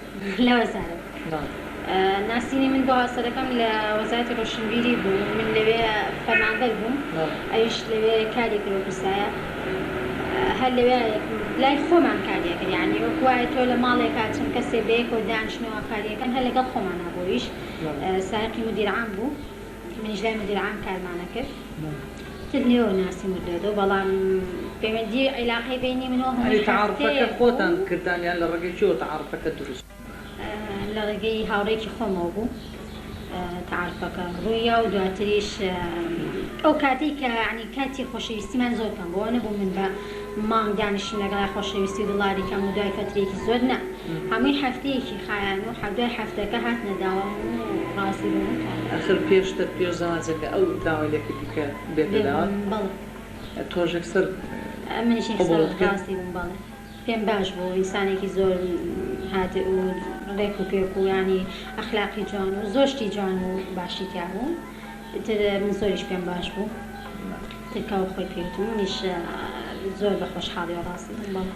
لە وەزارەت. بەڵێ. ناسینی من بۆ هاوسەرەکەم لە وەزارەتی ڕۆشنبیری بوو، من لەوێ فەرمانبەر بووم، بەڵێ. ئەویش لەوێ کاری کرد وەکو سایەق، هەر لەوێ لای خۆمان کاری ئەکرد، یانی وەکو وایە تۆ لە ماڵێکا چەند کەسێ بەیەکەوە دانیشن و کاری ئەکەن، هەر لەگەڵ خۆمانا بوو ئەویش بەڵێ. سایەقی مودیر عام بوو، منیش لای مودیر عام کارمان ئەکرد. بەڵێ. تر لێوە ناسیم و دۆدۆ، بەڵام پەیوەندی عیلاقەی بەینی من و ئەو یانی هەمووی تەعاروفەکە هەفتەیەک خۆتان بوو. کردتان یان لە ڕێگەی کێوە تەعاروفەکە دروست بوو؟ لە ڕێگەی هاوڕێیەکی خۆمەوە بوو تەعارفەکە ڕوویا و دواتریش ئەو کاتەی کە یانی کاتی خۆشەویستیمان زۆر کەم بوو ئەوە نەبوو من بە مانگ دانیشم لەگەڵا خۆشەویستی و دڵاری کەم و دوای فەترەیەکی زۆر نا هەمووی هەفتەیەکی خایان و دوای هەفتەکە هاتنە داوام و ڕازی بووم و تەواو. ئاخر پێشتر پێش زەواجەکە ئەو داوای لێکردی کە بێتە داوات بەڵێ. تۆش یەکسەر منیش یەکسەر قبوڵت کرد؟ ڕازی بووم بەڵێ. پێم باش بوو ئینسانێکی زۆر هادئ و ڕێک و پێک و یانی ئەخلاقی جوان و زۆر شتی جوان و باشی تیا بوو ئیتر من زۆریش پێم باش بوو ئیتر کە ئەو خۆی پێی وتم منیش زۆر بە خۆشحاڵیەوە ڕازی بووم بەڵێ.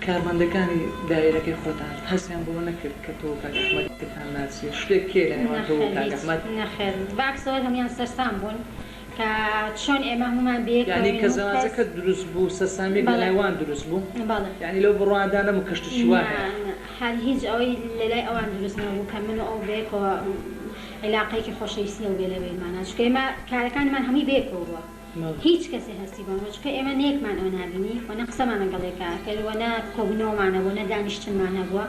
کارمەندەکانی دایرەکەی خۆتان هەستیان بەوە نەکرد کە تۆ و کاک ئەحمەد یەکترتان ناسی؟ شتێک کێ لە نێوان تۆ و نەخێر کاک هیچ ئەحمەد؟ نەخێر بەعکسەوە هەموویان سەرسام بوون کە چۆن ئێمە هەموومان یانی بەیەکەوەین کە و کەس زەواجەکە دروست بوو سەرسامیەک لە بەڵێ لای وان دروست بوو؟ بەڵێ. یانی لەو بڕوادا نەبوو کە شتێکی وا نا هەیە؟ نا هەر هیچ ئەوەی لە لای ئەوان دروست نەبوو کە من و ئەو بەیەکەوە عیلاقەیەکی خۆشەویستی هەبووبێ لە بەینمانا چونکە ئێمە کارەکانمان هەمووی بەیەکەوە بووە بەڵێ. هیچ کەسێ هەستی بەوە نەبوو چونکە ئێمە نە یەکمان ئەو نابینی و نە قسەمان لەگەڵ یەکا ئەکرد و نە کۆبوونەوەمان هەبوو نە دانیشتنمان هەبووە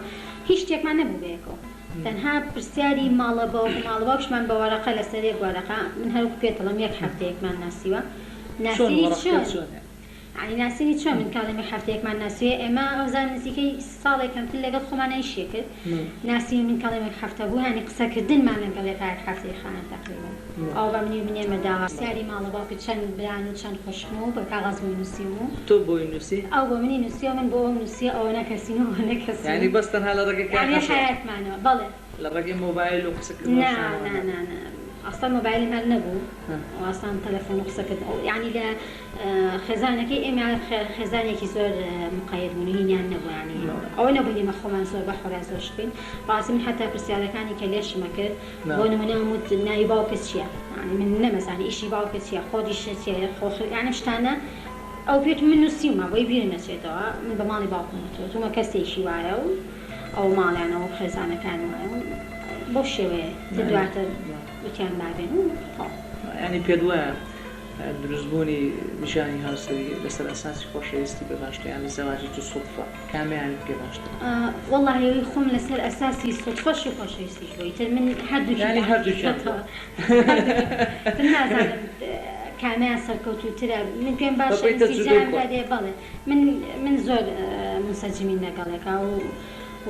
هیچ شتێکمان نەبوو بەیەکەوە. تەنها پرسیاری ماڵە باوک و ماڵە باوکیشمان بە وەرەقە لەسەر یەک وەرەقە من هەر وەکو پێت دەڵێم یەک هەفتەیەکمان ناسیوە چۆن ناسینی وەرەقەکە چۆن چۆنە؟ یانی ناسینی چۆن من کاڵێم یەک هەفتەیەکمان ناسیوە ئێمە ئەوزانم نزیکەی ساڵێک کەمتر لەگەڵ خۆمانا ئیشی کرد ناسینی من کاڵێم یەک هەفتە بوو یانی قسەکردنمان لەگەڵ یەکا یەک هەفتەی خایاند تەقریبەن ئەوە بە منی بنێمە داوا پرسیاری ماڵە باوکت چەند بران و چەند خوشکن و بە کاغەز بۆی نووسیوم و. تۆ بۆی نووسی؟ ئەو بۆ منی نووسیوە من بۆ ئەوم نووسیوە ئەوە نەکەسین و ئەوە نەکەسین. یانی بەس تەنها لە ڕێگەی یانی کاغەزەوە؟ حەیاتمانەوە بەڵێ. لە ڕێگەی مۆبایل و قسەکردن و نا شتانەوە نا نا؟ نا نا ئەسڵەن مۆبایلم هەر نەبوو و ئەسڵەن تەلەفۆن و قسەکردن ئەو یانی لە خێزانەکەی ئێمە خێزانێکی زۆر مقەید بوون و هینیان نەبوو یانی ئەوە نەبوو ئێمە خۆمان زۆر بە حوڕیا زۆر شت بین ڕاستی من حەتا پرسیارەکانی کە لێشم ئەکرد بۆ نمونە ئەم وت ناوی باوکت چیە یانی من نەمەزانی ئیشی باوکت چیە خۆت ئیشت چیە خۆ یانی ئەم شتانە ئەو پێت من نوسیومە بۆی بیرم نەچێتەوە من بە ماڵی باوکم وتوە وتومە کەسێکی وایە و ئەو ماڵیانە و خێزانەکان وایە و بەو شێوەیە تر دواتر وتیان با بێن و تەواو. یانی پێت وایە دروستبوونی ژیانی هاوسەری لەسەر ئەساسی خۆشەویستی بە باشترە یان زەواجێکی سوتفە کامیانت پێ باشترە؟ وەڵاهی ئەوەی خۆم لەسەر ئەساسی سوتفەش و خۆشەویستیش بوو ئیتر من هەردووکی یانی هەردووکیان بووە. هەردووکی نازانم کامیان سەرکەوتووترە من پێم باشە بەپێی تەجروبەی ئینسجام خۆت. هەبێ بەڵێ من من زۆر مونسەجمین لەگەڵێکا و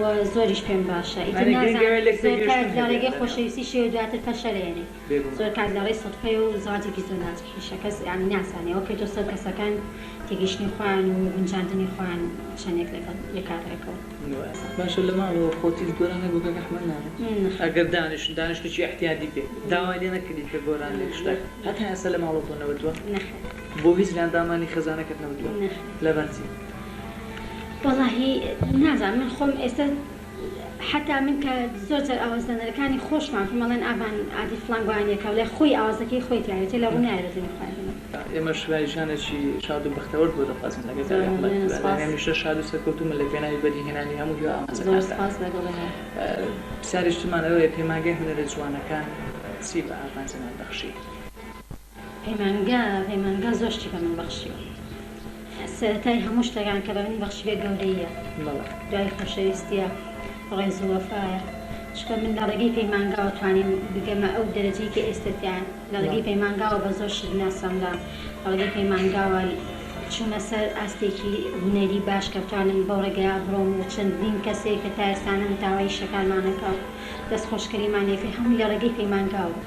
و زۆریش پێم باشە ئیتر یانی گرنگ نازانم ئەوەیە لێک زۆر کات تێگەیشتن لە هەبێ ڕێگەی لە نێوان. خۆشەویستیشەوە دواتر فەشەلێنێ. بێگومان. زۆر کات لە ڕێی سوتفەیە و زەواجێکی زۆر ناجحیشە کەس یانی نازانێ وەک تۆ سەر کەسەکان تێگەیشتنی خۆیان و گونجاندنی خۆیان چەندێک لەگەڵ یەکا ڕێکەوت. باشە لە ماڵەوە خۆت هیچ گۆرانێک بۆ کاک ئەحمەد ناڵێی؟ ئەگەر دانیشتن دانیشتنێکی ئیعتیادی بێ داوای لێ نەکردی کە گۆران لێک شتێک هەتا ئێستا لە ماڵەوە تۆ نەوتووە؟ نەخێر. بۆ هیچ لە ئەندامانی خێزانەکەت نەوتووە؟ نەخێر. لەبەر چی؟ وەڵاهی نازانم من خۆم ئێستا حەتا من کە زۆر جار ئاوازدانەرەکانی خۆشمان پێم ئەڵێن ئاڤان عادل فڵان گۆرانیەکە ئەڵێ خۆی ئاوازەکەی خۆی تیاوێتێ لە ڕوو نایەرێت من خۆیان بنێم. ئێمەش هیوای ژیانێکی شاد و بەختەوەرت بۆ دەخوازین لەگەڵ زۆر کاک ئەحمەد مەمنونم سپاس. هەمیشە شاد و سەرکەوتوو بن لە پێناوی بەدیهێنانی هەموو هیوا زۆر ئامانجەکانتان. سپاس لەگەڵ ئێوە. پرسیارێکی ترمان ئەوەیە پەیمانگای هونەرە جوانەکان چی بە ئاڤان جەمال بەخشی؟ پەیمانگا پەیمانگا زۆر شتی بە من بەخشیوە. سەرەتای هەموو شتەکان کە بە منی بەخشیبێ گەورەییە، دوای خۆشەویستییە، ڕێز و وەفایە، چونکە من لە ڕێگەی پەیمانگاوە توانیم بگەمە ئەو دەرەجەی کە ئێستە تیایم، لە ڕێگەی پەیمانگاوە بە زۆر شت ناسرام، لە ڕێگەی پەیمانگاوە چوومە سەر ئاستێکی هونەری باش کە بتوانم بەو ڕێگەیە بڕۆم و چەندین کەسێک کە تا ئێستانە متاوای ئیشەکانمان ئەکا و دەستخۆشکەریمان لێ کرد هەمووی لە ڕێگەی پەیمانگاوە.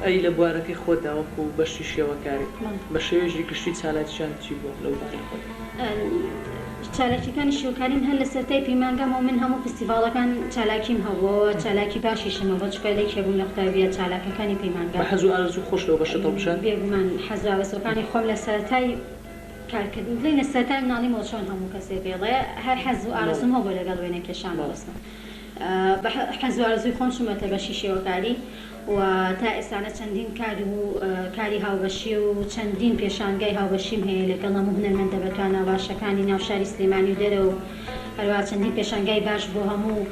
ئەی لە بوارەکەی خۆتدا وەکو بەشی شێوەکاری بە شێوەیەکی گشتی چالاکییان چی بووە لەو بارەی خۆت؟ چالاکییەکانی شێوەکاریم هەر لە سەرەتای پەیمانگامەوە من هەموو فستیڤاڵەکان چالاکیم هەبووە و چالاکی باشیشم هەبووە چونکە لەکێ بووم لە قوتابییە چالاکەکانی پەیمانگا. بە حەز و ئارەزوو خۆشت ئەو بەشەت هەڵبژارد؟ بێگومان حەز و ئارەزووەکانی خۆم لە سەرەتای کارکردن بڵێین لە سەرەتای مناڵیمەوە چۆن هەموو کەسێک ئەیڵێ هەر حەز و ئارەزووم هەبووە لەگەڵ وێنەکێشان و ڕەسم. بە حەز و ئارەزووی خۆم چوومەتە بەشی شێوەکاری و تا ئێستانە چەندین کار و کاری هاوبەشی و چەندین پێشانگای هاوبەشیم هەیە لەگەڵ هەموو هونەرمەندە بەتوانا باشەکانی ناو شاری سلێمانی و دەرەوە و هەروەها چەندین پێشانگای باش بۆ هەموو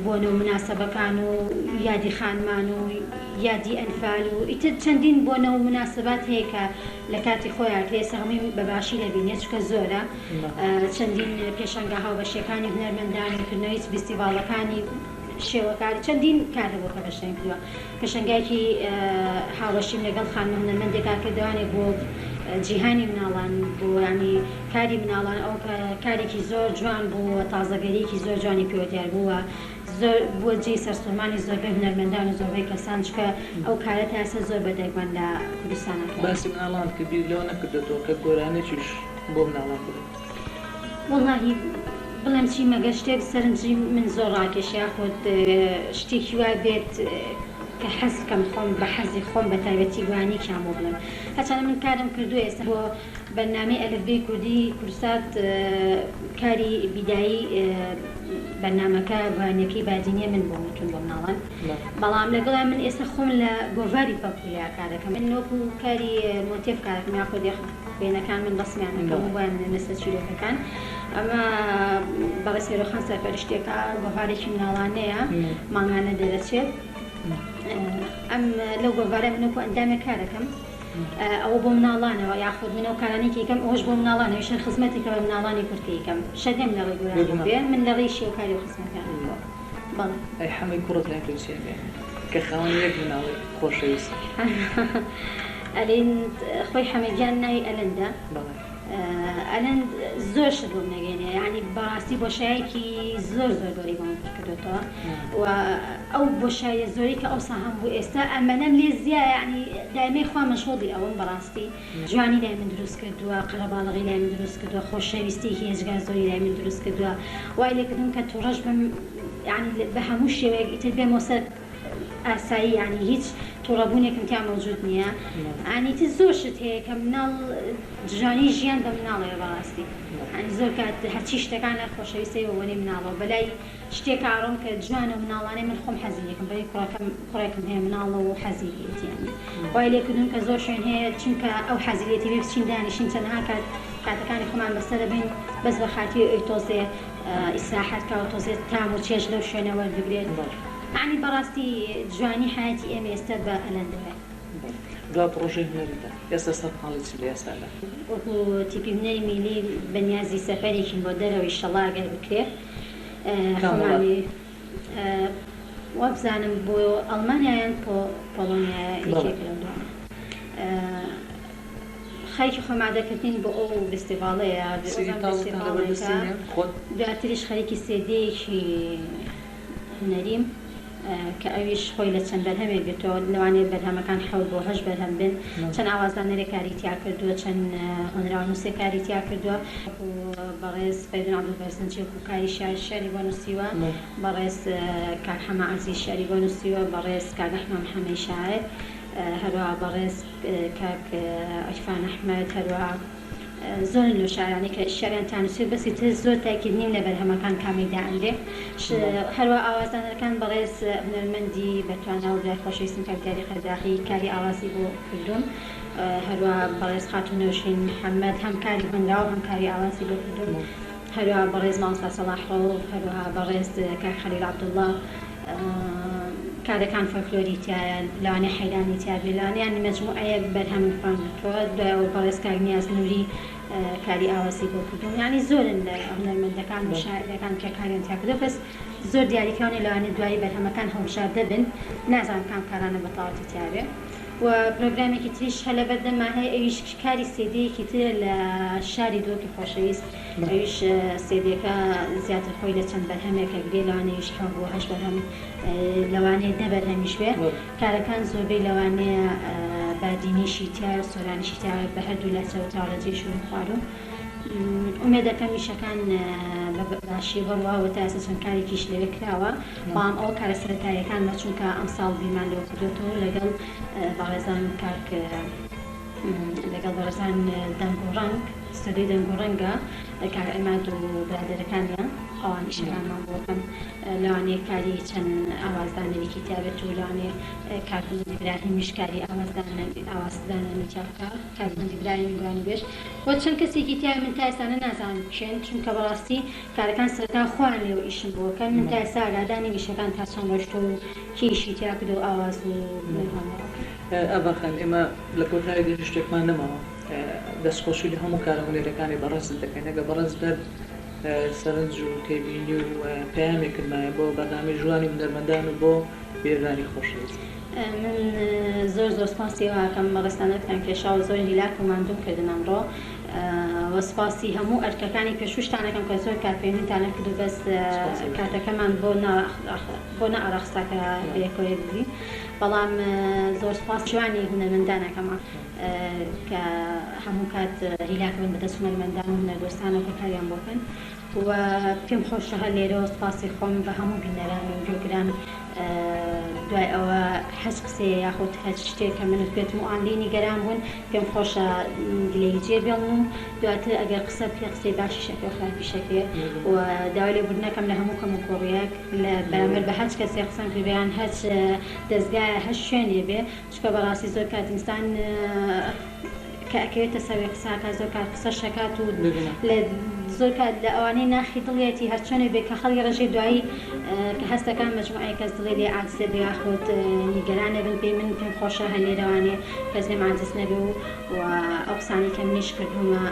بۆنە و موناسەبەکان و یادی خانمان و یادی ئەنفال و ئیتر چەندین بۆنە و موناسەبات هەیە کە لە کاتی خۆیا کرێ ئێستا هەمووی بە باشی دەبینێ چونکە زۆرە. چەندین پێشانگا هاوبەشیەکانی هونەرمەندان و کردنەوەی فیستیڤاڵەکانی شێوەکاری چەندین کار هەبووە کە بەشداریم کردووە پێشەنگایەکی هاوبەشیم لەگەڵ خانمە هونەرمەندێکا کردوانێ بۆ جیهانی مناڵان بۆ ینی کاری مناڵان ئەو کارێکی زۆر جوان بوو تازەگەریەکی زۆر جوانی پێوە دیار بووە زۆر بووە جێی سەرسوڕمانی زۆربەی هونەرمەندان و زۆربەی کەسان چونکە ئەو کارە تا ئێستا زۆر بە دەگمەن لە کوردستانا کراوە. باسی مناڵانت کرد بیرت لەوە نەکردۆتەوە کە گۆرانیەکیش بۆ مناڵان بڵێیت؟ وەڵاهی بڵێم چی مەگەر شتێک سەرنجی من زۆر ڕاکێشێ یاخود شتێکی وا بێت کە حەز بکەم خۆم بە حەزی خۆم بە تایبەتی گۆرانیەکیان بۆ بڵێم هەرچەندە من کارم کردووە ئێستا بۆ بەرنامەی ئەلفبێی کوردی کوردسات کاری بیدایی بەرنامەکە گۆرانیەکەی بادینیە من بۆم وتون بۆ مناڵان بەڵام لەگەڵا من ئێستا خۆم لە گۆڤاری پەپولە کارەکەم من وەکو کاری مۆتێف کارەکەم یاخود وێنەکان من ڕەسمیان ئەکەم و بۆیان ئەنێرمە سەر چیرۆکەکان ئەمە بەڕێز هێرۆخان سەرپەرشتیەکە گۆڤارێکی مناڵانەیە مانگانە دەرەچێت ئەم لەو گۆڤارە من وەکو ئەندامێک کارەکەم ئەوە بۆ مناڵانەوە یاخود من ئەو کارانەی کە ئەیکەم ئەوەش بۆ مناڵانە ئەویش هەر خزمەتێکە بە مناڵانی کورد کە ئەیکەم شەرت نیە من لە ڕێی گۆرانی بێ من لە ڕێی شێوەکاری و خزمەتیان بەڵێ. ئەی حەمەی کوڕت لای تۆ چی ئەگەیەنێ کە خاوەنی یەک مناڵی خۆشەویستی؟ ئەلەند خۆی حەمە گیان ناوی ئەلەندە. بەڵێ. ئەلەند زۆر شت بۆم نەگەیەنێ یانی بەڕاستی بۆشایەکی زۆر زۆر گەورەی بۆ من پڕ کردۆتەوە و ئەو بۆشاییە زۆرەی کە ئەوسا هەمبوو ئێستا ئەمەنەم لێ زیایە یانی دایمەی خوا مەشغوڵی ئەوم بەڕاستی جوانی لای من دروست کردووە قەرەباڵغی لای من دروست کردووە خۆشەویستیەکی ئێجگار زۆری لای من دروست کردووە وای لێ کردووم کە توڕەش بم یانی بە هەموو شێوەیەک ئیتر بێمەوە سەر ئاسایی یانی هیچ توڕەبوونێکم تیا مەوجود نییە یانی تر زۆر شت هەیە کە مناڵ جوانی ژیان بە مناڵەوە بەڕاستی یانی زۆر کات هەرچی شتەکانە خۆشەویستەی بە بۆنەی مناڵەوە بەلای شتێکا ئەڕۆم کە جوانە و مناڵانەی من خۆم حەزی لێکەم بەوەی کوڕەکەم کوڕێکم هەیە مناڵە و حەزی لێیەتی یانی وای لێکردوم کە زۆر شوێن هەیە چونکە ئەو حەزی لێتی بێ بچین دانیشین چەندەها کات کاتەکانی خۆمان بەسەرەبەین بەس بە خاتری ئەوی تۆزێ ئیسراحەت کا و تۆزێ تام و چێژ لەو شوێنە وەربگرێت یانی بەڕاستی جوانی حەیاتی ئێمە ئێستا بە ئەلەندەوەیە. بەڵێ دوا پڕۆژەی هونەریتان ئێستا سەرقاڵی چی لە ئێستادا؟ وەکو تیپی هونەری میلی بەنیازی سەفەرێکین بۆ دەرەوە ئیشەڵا گەر بکرێ کام وڵات؟ خۆمانی وابزانم بۆ ئەڵمانیا یان پۆڵۆنیایە بەڵێ. یەکێک لەو دوانە. خەریکی خۆمادەکردنین بۆ ئەو ڤیستیڤاڵەیە، سیدی وەزان تازەتان لەبەر دەستی ڤیستیڤاڵێکە، نییە خۆت؟ دواتریش خەریکی سێدییەکی هونەریم کە ئەویش خۆی لە چەند بەرهەمێک گرتووە، لەوانەیە بەرهەمەکان حەوت بۆ هەشت بەرهەم بن، چەند ئاوازدانەرێک کاری تیا کردووە، چەند هۆنراوەنووسێک کاری تیا کردووە، وەکو بەڕێز فەریدون عەبدولبەرزنجی وەکو کاری شیعر شیعری بۆ نووسیوە، بەڕێز کاک حەمە عەزیز شیعری بۆ نووسیوە، بەڕێز کاک ئەحمە محەمەی شاعیر، هەروەها بەڕێز کاک عیرفان ئەحمەد، هەروەها زۆرن لەو شاعیرانەی کە شیعریان تا نووسیوە، بەس ئیتر زۆر تاکید نیم لە بەرهەمەکان کامەی دائەنرێ. هەروەها ئاوازدانەرەکان بەڕێز هونەرمەندی بەتوانا و برای خۆشەویستم کاک دیاری قەرداغی کاری ئاوازی بۆ کردووم، هەروەها بەڕێز خاتوو نەوشین محەمەد هەم کاری هۆنراوە هەم کاری ئاوازی بۆ کردووم، هەروەها بەڕێز مامۆستا سەڵاح ڕەوف، هەروەها بەڕێز کاک خەلیل عەبدوڵڵا. کارەکان فۆلکلۆری تیایە، لەوانەیە حەیرانی تیا بێ، لەوانەیە یانی مەجموعەیەک بەرهەمم خۆیان گرتووە، دوای ئەوە بەڕێز کاک نیاز نووری کاری ئاوازی بۆ کردووم یانی زۆرن لە هونەرمەندەکان و شاعیرەکان کە کاریان تیا کردووە بەس زۆر دیاریکراو نیە لەوانەیە دوایی بەرهەمەکان هەڵبژاردە بن نازانم کام کارانە بە تەواوەتی تیا بێ و پرۆگرامێکی تریش هەر لەبەردەمما هەیە ئەویش کاری سێدەیەکی ترە لە شاری دهۆکی خۆشەویست ئەویش سێدەکە زیاتر خۆی لە چەند بەرهەمێک ئەگرێ لەوانەیەش حەوت بۆ هەشت بەرهەم لەوانەیە دە بەرهەمیش بێ کارەکان زۆربەی لەوانەیە بادینیشی تیایە سۆرانیشی تیایە بە هەردوو لەهجە وتراوە لە جێی شوور و خواروو ئومێدەکەم ئیشەکان بە باشی بڕوا و تا ئێستا چەند کارێکیش لەوێ کراوە بەڵام ئەوە کارە سەرەتاییەکانمە چونکە ئەمساڵ بیرمان لەوە کردۆتەوە لەگەڵ بەڕێزان کاک لەگەڵ بەڕێزان دەنگ و ڕەنگ ستۆدیۆی دەنگ و ڕەنگە کاک عیماد و برادەرەکانیان ئەوان ئیشەکانمان بۆ بکەن لەوانەیە کاری چەند ئاوازدانەرێکی تیا بێت و لەوانەیە کاک هومەند ئیبراهیمیش کاری ئاوازدانانی تیا بکا کاک هومەند ئیبراهیم گۆرانیبێژ و چەند کەسێکی تیایە من تا ئێستا نازانم کێن چونکە بەڕاستی کارەکان سەرەتا خۆیان لێوە ئیشم بۆ کەن من تا ئێستا ئاگادار نیم ئیشەکان تا چەند ڕۆیشتوە و کێ ئیشی تیا کردوە و ئاواز و بەرهەمەکان. ئاڤا خان ئێمە لە کۆتاییدا هیچ شتێکمان نەماوە دەستخۆشی لە هەموو کارە هونەریەکانی بەڕێزت دەکەین ئەگەر بەڕێزت هەر سەرنج و تێبینی و پەیامێکت مایە بۆ بەرنامەی ژوانی هونەرمەندان و بۆ بینەرانی خۆشەویست. من زۆر زۆر سپاسی ئێوە ئەکەم بەڕێزتان ئەرکتان کێشا و زۆر هیلاک و ماندووم کردن ئەمڕۆ و سپاسی هەموو ئەرکەکانی پێشووشتان ئەکەم کە زۆر کار پەیوەندیتان نەکرد و بەس کاتەکەمان بۆ بۆ نەئاراخستا کە بەیەکەوە یەک بگرین بەڵام زۆر سپاس ژوانی هونەرمەندان ئەکەم کە هەموو کات هیلاک بن بەدەست هونەرمەندان و هونەردۆستانەوە کە کاریان بۆ بکەن و پێم خۆشە هەر لێرەوە سوپاسی خۆم بە هەموو بینەران و گوێگران دوای ئەوە هەچ قسەیە یاخود هەچ شتێک کە من وتبێتم و ئەوان لێی نیگەران بوون پێم خۆشە گلەیی جێ بێڵن و دواتر ئەگەر قسە بکرێ قسەی باشیش ئەکرێ و خراپیش ئەکرێ و داوای لێبوردن ئەکەم لە هەموو کەموکوڕییەک لە بەرامبەر بە هەچ کەسێ قسەم کردبێ یان هەچ دەزگایە هەچ شوێنێ بێ چونکە بەڕاستی زۆر کات ئینسان کە ئەکەوێتە سەوێ قسە ئەکات زۆر کات قسەش ئەکات و لە زۆر کات لە ئەوانەی ناخی دڵیەتی هەرچۆنێ بێ کە هەڵی ڕێژێ دوایی کە هەست ئەکا مەجموعەیەک کەس دڵی لێ عاجزە بێ یاخود نیگەران ئەبن پێی من پێم خۆشە هەر لێرەوانێ کەس لێم عاجز نەبێ و و ئەو قسانەی کە منیش کردوومە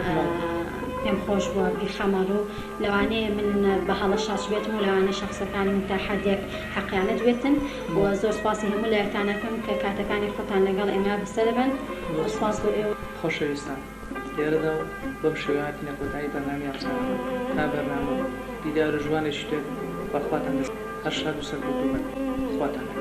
پێم خۆش بووە بیخەمە ڕوو لەوانەیە من بە هەڵە شاش بێتم و لەوانەیە شەخسەکانی من تا حەدێک حەقیانەت بێتن و زۆر سوپاسی هەموو لایەکتان ئەکەم کە کاتەکانی خۆتان لەگەڵ ئێمە بەسەر ئەبەن و سوپاس بۆ ئێوە. خۆشەویستان لێرەدا و بەم شێوەیە هاتینە کۆتایی بەرنامەی ئەمجارەمان تا بەرنامە و دیدار و ژوانێکی تر بە خواتان دەسپێرم هەر شاد و سەرکەوتوو بن خواتان لەگەڵ.